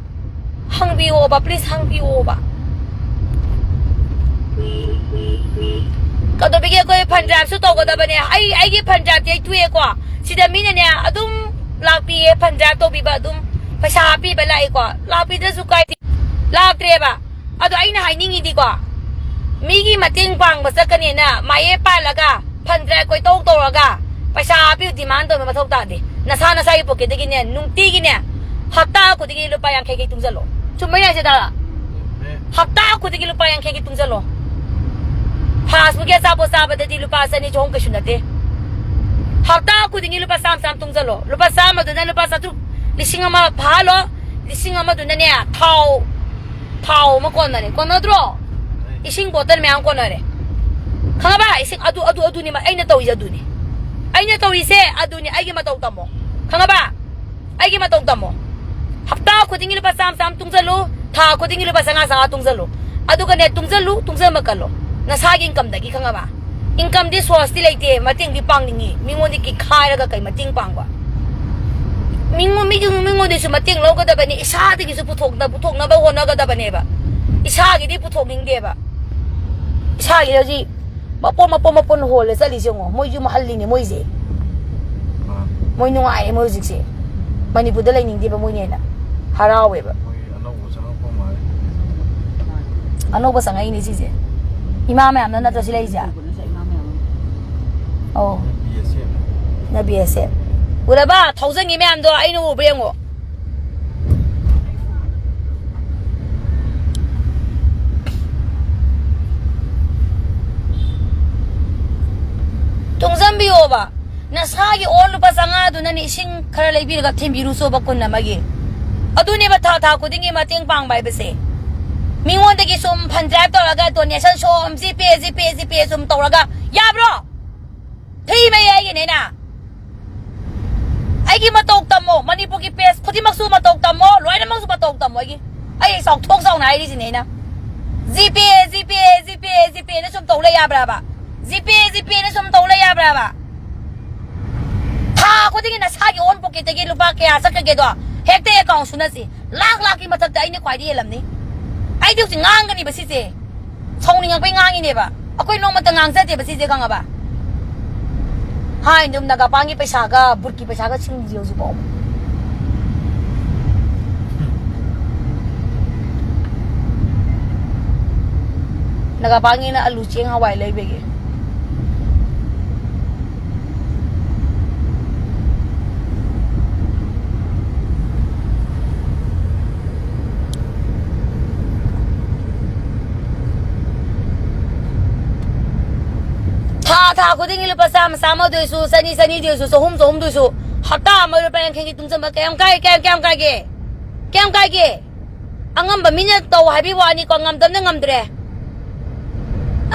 ꯍꯪꯕꯤꯌꯣꯕ, please, ꯍꯪꯕꯤꯌꯣꯕ꯫ ꯀꯩꯗꯧꯕꯒꯤ ꯑꯩꯈꯣꯏ ꯐꯟ ꯗ꯭ꯔꯥꯏꯚꯁꯨ ꯇꯧꯒꯗꯕꯅꯦ꯫ ꯑꯩ, ꯑꯩꯒꯤ ꯐꯟ ꯗ꯭ꯔꯥꯏꯚꯇꯤ ꯑꯩ ꯊꯨꯏꯌꯦꯀꯣ꯫ ꯁꯤꯗ ꯃꯤꯅꯅꯦ ꯑꯗꯨꯝ ꯂꯥꯛꯄꯤꯌꯦ, ꯐꯟ ꯗ꯭ꯔꯥꯏꯚ ꯇꯧꯕꯤꯕ, ꯑꯗꯨꯝ ꯄꯩꯁꯥ ꯍꯥꯞꯄꯤꯕ ꯂꯥꯛꯏꯀꯣ꯫ ꯂꯥꯛꯄꯤꯗ꯭ꯔꯁꯨ ꯀꯥꯏꯗꯦ, ꯂꯥꯛꯇ꯭ꯔꯦꯕ꯫ ꯑꯗꯣ ꯑꯩꯅ ꯍꯥꯏꯅꯤꯡꯉꯤꯗꯤꯀꯣ, ꯃꯤꯒꯤ ꯃꯇꯦꯡ ꯄꯥꯡꯕ ꯆꯠꯀꯅꯦꯅ ꯃꯥꯌꯦꯞ ꯄꯥꯜꯂꯒ, ꯐꯟ ꯗ꯭ꯔꯥꯏꯚ ꯀꯣꯏꯇꯧ ꯇꯧꯔꯒ, ꯄꯩꯁꯥ ꯍꯥꯞꯄꯤꯌꯨ ꯗꯤꯃꯥꯟ ꯇꯧꯕ ꯃꯊꯧ ꯇꯥꯗꯦ꯫ ꯅꯁꯥ ꯅꯁꯥꯒꯤ ꯄꯣꯀꯦꯠꯇꯒꯤꯅꯦ, ꯅꯨꯡꯇꯤꯒꯤꯅꯦ, ꯍꯞꯇꯥ ꯈꯨꯗꯤꯡꯒꯤ ꯂꯨꯄꯥ ꯌꯥꯡꯈꯩ ꯈꯩ ꯇꯨꯡꯁꯤꯜꯂꯣ꯫ ꯆꯨꯝꯕ ꯌꯥꯏꯁꯦ ꯇꯥꯔꯥ? ꯍꯞꯇꯥ ꯈꯨꯗꯤꯡꯒꯤ ꯂꯨꯄꯥ ꯌꯥꯡꯈꯩꯒꯤ ꯇꯨꯡꯁꯤꯜꯂꯣ꯫ ꯐꯥꯁ ꯐꯨꯗꯀꯤ ꯑꯆꯥꯄꯣꯠ ꯆꯥꯕꯗꯗꯤ ꯂꯨꯄꯥ ꯆꯅꯤ ꯆꯍꯨꯝ ꯀꯩꯁꯨ ꯅꯠꯇꯦ꯫ ꯍꯞꯇꯥ ꯈꯨꯗꯤꯡꯒꯤ ꯂꯨꯄꯥ ꯆꯥꯝꯃ ꯆꯥꯝꯃ ꯇꯨꯡꯁꯤꯜꯂꯣ꯫ ꯂꯨꯄꯥ ꯆꯥꯝꯃꯗꯨꯅ ꯂꯨꯄꯥ ꯆꯥꯇ꯭ꯔꯨꯛ, ꯂꯤꯁꯤꯡ ꯑꯃ ꯐꯥꯍꯜꯂꯣ꯫ ꯂꯤꯁꯤꯡ ꯑꯃꯗꯨꯅꯅꯦ, ꯊꯥꯎ, ꯊꯥꯎ ꯑꯃ ꯀꯣꯟꯅꯔꯦ꯫ ꯀꯣꯟꯅꯗ꯭ꯔꯣ? ꯏꯁꯤꯡ ꯕꯣꯇꯜ ꯃꯌꯥꯝ ꯀꯣꯟꯅꯔꯦ꯫ ꯈꯪꯉꯕ? ꯏꯁꯤꯡ ꯑꯗꯨ, ꯑꯗꯨ, ꯑꯗꯨꯅꯤ ꯃ-, ꯑꯩꯅ ꯇꯧꯔꯤꯁꯦ ꯑꯗꯨꯅꯤ꯫ ꯑꯩꯅ ꯇꯧꯔꯤꯁꯦ ꯑꯗꯨꯅꯤ꯫ ꯑꯩꯒꯤ ꯃꯇꯧ ꯇꯝꯃꯣ꯫ ꯈꯪꯉꯕ? ꯑꯩꯒꯤ ꯃꯇꯧ ꯇꯝꯃꯣ꯫ ꯍꯞꯇꯥ ꯈꯨꯗꯤꯡꯒꯤ ꯂꯨꯄꯥ ꯆꯥꯝꯃ ꯆꯥꯝꯃ ꯇꯨꯡꯁꯤꯜꯂꯨ, ꯊꯥ ꯈꯨꯗꯤꯡꯒꯤ ꯂꯨꯄꯥ ꯆꯥꯝꯃꯉꯥ ꯆꯥꯝꯃꯉꯥ ꯇꯨꯡꯁꯤꯜꯂꯨ꯫ ꯑꯗꯨꯒꯅꯦ, ꯇꯨꯡꯁꯤꯜꯂꯨ, ꯇꯨꯡꯁꯤꯟꯕ ꯀꯜꯂꯣ꯫ ꯅꯁꯥꯒꯤ ꯏꯟꯀꯝꯗꯒꯤ, ꯈꯪꯉꯕ? ꯏꯟꯀꯝꯗꯤ ꯁꯣꯔꯁꯇꯤ ꯂꯩꯇꯦ, ꯃꯇꯦꯡꯗꯤ ꯄꯥꯡꯅꯤꯡꯉꯤ꯫ ꯃꯤꯉꯣꯟꯗꯒꯤ ꯈꯥꯏꯔꯒ ꯀꯩ ꯃꯇꯦꯡ ꯄꯥꯡꯕ? ꯃꯤꯉꯣꯟ-, ꯃꯤꯗꯨ-, ꯃꯤꯉꯣꯟꯗꯒꯤꯁꯨ ꯃꯇꯦꯡ ꯂꯧꯒꯗꯕꯅꯤ, ꯏꯁꯥꯗꯒꯤꯁꯨ ꯄꯨꯊꯣꯛꯅ-, ꯄꯨꯊꯣꯛꯅꯕ ꯍꯣꯠꯅꯒꯗꯕꯅꯦꯕ꯫ ꯏꯁꯥꯒꯤꯗꯤ ꯄꯨꯊꯣꯛꯅꯤꯡꯗꯦꯕ꯫ ꯏꯁꯥꯒꯤ ꯍꯧꯖꯤꯛ ꯃꯄꯣꯟ, ꯃꯄꯣꯟ, ꯃꯄꯣꯟ ꯍꯣꯜꯂ ꯆꯠꯂꯤꯁꯦ ꯌꯦꯡꯉꯣ꯫ ꯃꯣꯏꯁꯨ ꯍꯜꯂꯤꯅꯦ ꯃꯣꯏꯁꯦ꯫ ꯃꯣꯏ ꯅꯨꯡꯉꯥꯏꯔꯦ ꯃꯣꯏ ꯍꯧꯖꯤꯛꯁꯦ꯫ ꯃꯅꯤꯄꯨꯔꯗ ꯂꯩꯅꯤꯡꯗꯦꯕ ꯃꯣꯏꯅ ꯍꯦꯟꯅ꯫ ꯍꯔꯥꯎꯋꯦꯕ꯫ ꯃꯣꯏ ꯑꯅꯧꯕ ꯆꯪꯉꯛꯄ ꯃꯥꯜꯂꯦ꯫ ꯑꯅꯧꯕ ꯆꯪꯉꯛꯏꯅꯦ ꯁꯤꯁꯦ꯫ ꯏꯃꯥ ꯃꯌꯥꯝꯅ ꯅꯠꯇ꯭ꯔꯣ ꯁꯤ ꯂꯩꯔꯤꯁꯦ? ꯑꯧ꯫ ꯕꯤ ꯑꯦꯁ ꯑꯦꯐ꯫ ꯅ ꯕꯤ ꯑꯦꯁ ꯑꯦꯐ꯫ ꯎꯔꯕ? ꯊꯧꯖꯟꯒꯤ ꯃꯌꯥꯝꯗꯣ ꯑꯩꯅ ꯎꯕ꯭ꯔꯥ ꯌꯦꯡꯉꯣ꯫ ꯇꯨꯡꯖꯟꯕꯤꯌꯣꯕ꯫ ꯅꯁꯥꯒꯤ ꯑꯣꯟ ꯂꯨꯄꯥ ꯆꯥꯝꯃꯉꯥꯗꯨꯅꯅꯦ ꯏꯁꯤꯡ ꯈꯔ ꯂꯩꯕꯤꯔꯒ ꯊꯤꯟꯕꯤꯔꯨꯆꯣꯕ ꯀꯨꯟ ꯑꯃꯒꯤ꯫ ꯑꯗꯨꯅꯦꯕ ꯊꯥ ꯊꯥ ꯈꯨꯗꯤꯡꯒꯤ ꯃꯇꯦꯡ ꯄꯥꯡꯕ ꯍꯥꯏꯕꯁꯦ꯫ ꯃꯤꯉꯣꯟꯗꯒꯤ ꯁꯨꯝ ꯐꯟ ꯗ꯭ꯔꯥꯏꯚ ꯇꯧꯔꯒ ꯗꯣꯅꯦꯁꯟ ꯁꯣꯝ ꯖꯤꯄꯦ, ꯖꯤꯄꯦ, ꯖꯤꯄꯦ ꯁꯨꯝ ꯇꯧꯔꯒ ꯌꯥꯕ꯭ꯔꯣ? ꯐ꯭ꯔꯤ ꯃꯩ ꯑꯩꯒꯤꯅꯦꯅ꯫ ꯑꯩꯒꯤ ꯃꯇꯧ ꯇꯝꯃꯣ꯫ ꯃꯅꯤꯄꯨꯔꯒꯤ ꯄꯦꯖ ꯈꯨꯗꯤꯡꯃꯛꯁꯨ ꯃꯇꯧ ꯇꯝꯃꯣ꯫ ꯂꯣꯏꯅꯃꯛꯁꯨ ꯃꯇꯧ ꯇꯝꯃꯣ ꯑꯩꯒꯤ꯫ ꯑꯩ ꯆꯥꯎꯊꯣꯛ ꯆꯥꯎꯅ ꯍꯥꯏꯔꯤꯁꯤꯅꯦ ꯑꯩꯅ꯫ ꯖꯤꯄꯦ, ꯖꯤꯄꯦ, ꯖꯤꯄꯦ, ꯖꯤꯄꯦꯅ ꯁꯨꯝ ꯇꯧ ꯂꯩ ꯌꯥꯕ꯭ꯔꯕ? ꯖꯤꯄꯦ, ꯖꯤꯄꯦꯅ ꯁꯨꯝ ꯇꯧ ꯂꯩ ꯌꯥꯕ꯭ꯔꯕ? ꯊꯥ ꯈꯨꯗꯤꯡꯒꯤ ꯅꯁꯥꯒꯤ ꯑꯣꯟ ꯄꯣꯀꯦꯠꯇꯒꯤ ꯂꯨꯄꯥ ꯀꯌꯥ ꯆꯠꯈ꯭ꯔꯒꯦꯗꯣ ꯍꯦꯛꯇ ꯑꯦꯀꯥꯎꯟ ꯁꯨꯅꯁꯤ꯫ ꯂꯥꯛ ꯂꯥꯛꯀꯤ ꯃꯊꯛꯇ ꯑꯩꯅ ꯈ꯭ꯋꯥꯏꯗꯒꯤ ꯍꯦꯜꯂꯝꯅꯤ꯫ ꯑꯩꯗꯤ ꯍꯧꯖꯤꯛ ꯉꯥꯡꯒꯅꯤꯕ ꯁꯤꯁꯦ꯫ ꯁꯥꯎꯅꯤꯡꯉꯛꯄꯩ ꯉꯥꯡꯉꯤꯅꯦꯕ꯫ ꯑꯩꯈꯣꯏ ꯅꯣꯡꯃꯇ ꯉꯥꯡꯖꯗꯦꯕ ꯁꯤꯁꯦ, ꯈꯪꯉꯕ? ꯍꯥꯏ ꯑꯗꯨꯝ ꯅꯥꯒꯥꯄꯥꯟꯒꯤ ꯄꯩꯁꯥꯒ ꯕꯨꯠꯀꯤ ꯄꯩꯁꯥꯒ ꯁꯤꯡꯗ꯭ꯔꯤ ꯍꯧꯖꯤꯛꯐꯥꯎ꯫ ꯅꯥꯒꯥꯄꯥꯟꯒꯤꯅ ꯑꯂꯨ, ꯆꯦꯡ, ꯍꯋꯥꯏ ꯂꯩꯕꯒꯤ꯫ ꯊꯥ ꯊꯥ ꯈꯨꯗꯤꯡꯒꯤ ꯂꯨꯄꯥ ꯆꯥꯝꯃ ꯆꯥꯝꯃꯗ ꯑꯣꯏꯁꯨ, ꯆꯅꯤ ꯆꯅꯤꯗ ꯑꯣꯏꯁꯨ, ꯆꯍꯨꯝ ꯆꯍꯨꯝꯗ ꯑꯣꯏꯁꯨ, ꯍꯞꯇꯥ ꯑꯃ ꯂꯨꯄꯥ ꯌꯥꯡꯈꯩꯒꯤ ꯇꯨꯡꯁꯤꯟꯕ ꯀꯌꯥꯝ ꯀꯥꯏ, ꯀꯌꯥꯝ, ꯀꯌꯥꯝ ꯀꯥꯏꯒꯦ? ꯀꯌꯥꯝ ꯀꯥꯏꯒꯦ? ꯑꯉꯝꯕ ꯃꯤꯅ ꯇꯧ ꯍꯥꯏꯕꯒꯤ ꯋꯥꯅꯤꯀꯣ, ꯉꯝꯗꯕꯅ ꯉꯝꯗ꯭ꯔꯦ꯫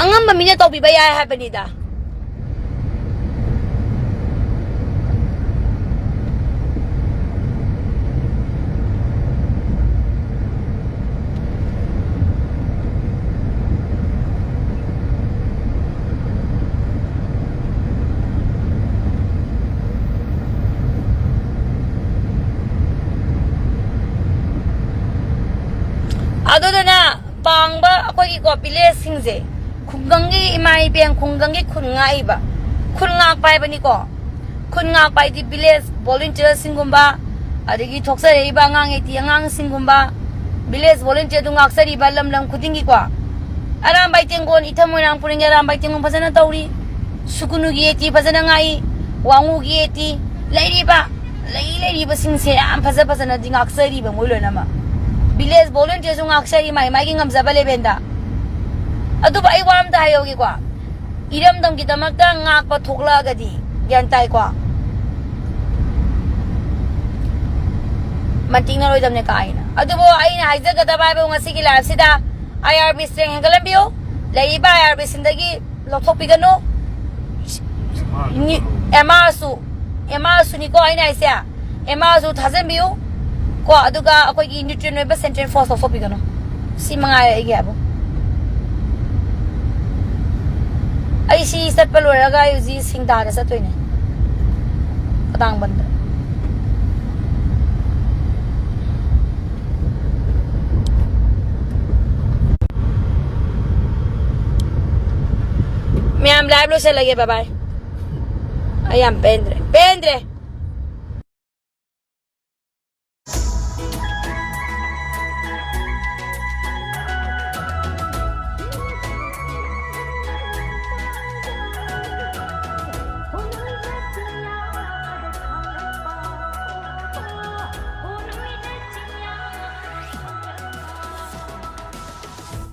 ꯑꯉꯝꯕ ꯃꯤꯅ ꯇꯧꯕꯤꯕ ꯌꯥꯏ ꯍꯥꯏꯕꯅꯤꯗ꯫ ꯑꯗꯨꯗꯨꯅ ꯄꯥꯡꯕ ꯑꯩꯈꯣꯏꯒꯤꯀꯣ ꯚꯤꯂꯦꯖꯁꯤꯡꯁꯦ, ꯈꯨꯡꯒꯪꯒꯤ ꯏꯃꯥ ꯏꯕꯦꯟ, ꯈꯨꯡꯒꯪꯒꯤ ꯈꯨꯟ ꯉꯥꯛꯏꯕ, ꯈꯨꯟ ꯉꯥꯛꯄ ꯍꯥꯏꯕꯅꯤꯀꯣ꯫ ꯈꯨꯟ ꯉꯥꯛꯄ ꯍꯥꯏꯗꯤ ꯚꯤꯂꯦꯖ ꯚꯣꯂꯨꯟꯇꯤꯌꯔꯁꯤꯡꯒꯨꯝꯕ, ꯑꯗꯒꯤ ꯊꯣꯛꯆꯔꯛꯏꯕ ꯑꯉꯥꯡ ꯑꯩꯇꯤ ꯑꯉꯥꯡꯁꯤꯡꯒꯨꯝꯕ, ꯚꯤꯂꯦꯖ ꯚꯣꯂꯨꯟꯇꯤꯌꯔꯗꯨ ꯉꯥꯛꯆꯔꯤꯕ ꯂꯝ ꯂꯝ ꯈꯨꯗꯤꯡꯒꯤꯀꯣ꯫ ꯑꯔꯥꯝꯕꯥꯏ ꯇꯦꯡꯒꯣꯜ, ꯏꯊꯝ ꯃꯣꯏꯔꯥꯡ ꯄꯨꯔꯦꯟꯒꯤ ꯑꯔꯥꯝꯕꯥꯏ ꯇꯦꯡꯒꯣꯜ ꯐꯖꯅ ꯇꯧꯔꯤ꯫ ꯁꯨꯀꯨꯅꯨꯒꯤ ꯑꯩꯇꯤ ꯐꯖꯅ ꯉꯥꯛꯏ꯫ ꯋꯥꯉꯨꯒꯤ ꯑꯩꯇꯤ, ꯂꯩꯔꯤꯕ, ꯂꯩ ꯂꯩꯔꯤꯕꯁꯤꯡꯁꯦ ꯌꯥꯝ ꯐꯖ ꯐꯖꯅꯗꯤ ꯉꯥꯛꯆꯔꯤꯕ ꯃꯣꯏ ꯂꯣꯏꯅꯃꯛ꯫ ꯚꯤꯂꯦꯖ ꯚꯣꯂꯨꯟꯇꯤꯌꯔꯁꯨ ꯉꯥꯛꯆꯔꯤ ꯃꯥꯏ ꯃꯥꯏꯒꯤ ꯉꯝꯖꯕ ꯂꯦꯚꯦꯜꯗ꯫ ꯑꯗꯨꯕꯨ ꯑꯩ ꯋꯥ ꯑꯝꯇ ꯍꯥꯏꯍꯧꯒꯦꯀꯣ, ꯏꯔꯝꯗꯝꯒꯤꯗꯃꯛꯇ ꯉꯥꯛꯄ ꯊꯣꯛꯂꯛꯑꯒꯗꯤ, ꯒ꯭ꯌꯥꯟ ꯇꯥꯏꯀꯣ? ꯃꯟꯇꯤꯛꯅꯔꯣꯏꯗꯕꯅꯦ ꯀꯥ ꯍꯦꯟꯅ꯫ ꯑꯗꯨꯕꯨ ꯑꯩꯅ ꯍꯥꯏꯖꯒꯗꯕ ꯍꯥꯏꯕꯨ ꯉꯁꯤꯒꯤ ꯂꯥꯏꯐꯁꯤꯗ ꯑꯥꯏ ꯑꯥꯔ ꯕꯤ ꯁ꯭ꯇꯔꯦꯡ ꯍꯦꯟꯒꯠꯍꯟꯕꯤꯌꯨ꯫ ꯂꯩꯔꯤꯕ ꯑꯥꯏ ꯑꯥꯔ ꯕꯤ ꯁꯤꯡꯗꯒꯤ ꯂꯧꯊꯣꯛꯄꯤꯒꯅꯨ꯫ ꯑꯦꯝ ꯑꯥꯔꯁꯨ, ꯑꯦꯝ ꯑꯥꯔꯁꯨꯅꯤꯀꯣ ꯑꯩꯅ ꯍꯥꯏꯁꯦ꯫ ꯑꯦꯝ ꯑꯥꯔꯁꯨ ꯊꯥꯖꯤꯟꯕꯤꯌꯨ ꯀꯣ, ꯑꯗꯨꯒ ꯑꯩꯈꯣꯏꯒꯤ ꯅ꯭ꯌꯨꯇ꯭ꯔꯤꯌꯦꯟ ꯑꯣꯏꯕ ꯁꯦꯟꯇ꯭ꯔꯦꯜ ꯐꯣꯔꯁ ꯂꯧꯊꯣꯛꯄꯤꯒꯅꯨ꯫ ꯁꯤ ꯃꯉꯥꯏꯔꯦ ꯑꯩꯒꯤ ꯍꯥꯏꯕꯨ꯫ ꯑꯩ ꯁꯤ ꯆꯠꯄ ꯂꯣꯏꯔꯒ ꯑꯩ ꯍꯧꯖꯤꯛ ꯁꯤꯡꯗꯥꯗ ꯆꯠꯇꯣꯏꯅꯦ꯫ ꯀꯗꯥꯡꯕꯟꯗ꯫ ꯃꯌꯥꯝ, live ꯂꯣꯏꯁꯤꯜꯂꯒꯦ, bye bye. ꯑꯩ ꯌꯥꯝ ꯄꯦꯟꯗ꯭ꯔꯦ, ꯄꯦꯟꯗ꯭ꯔꯦ꯫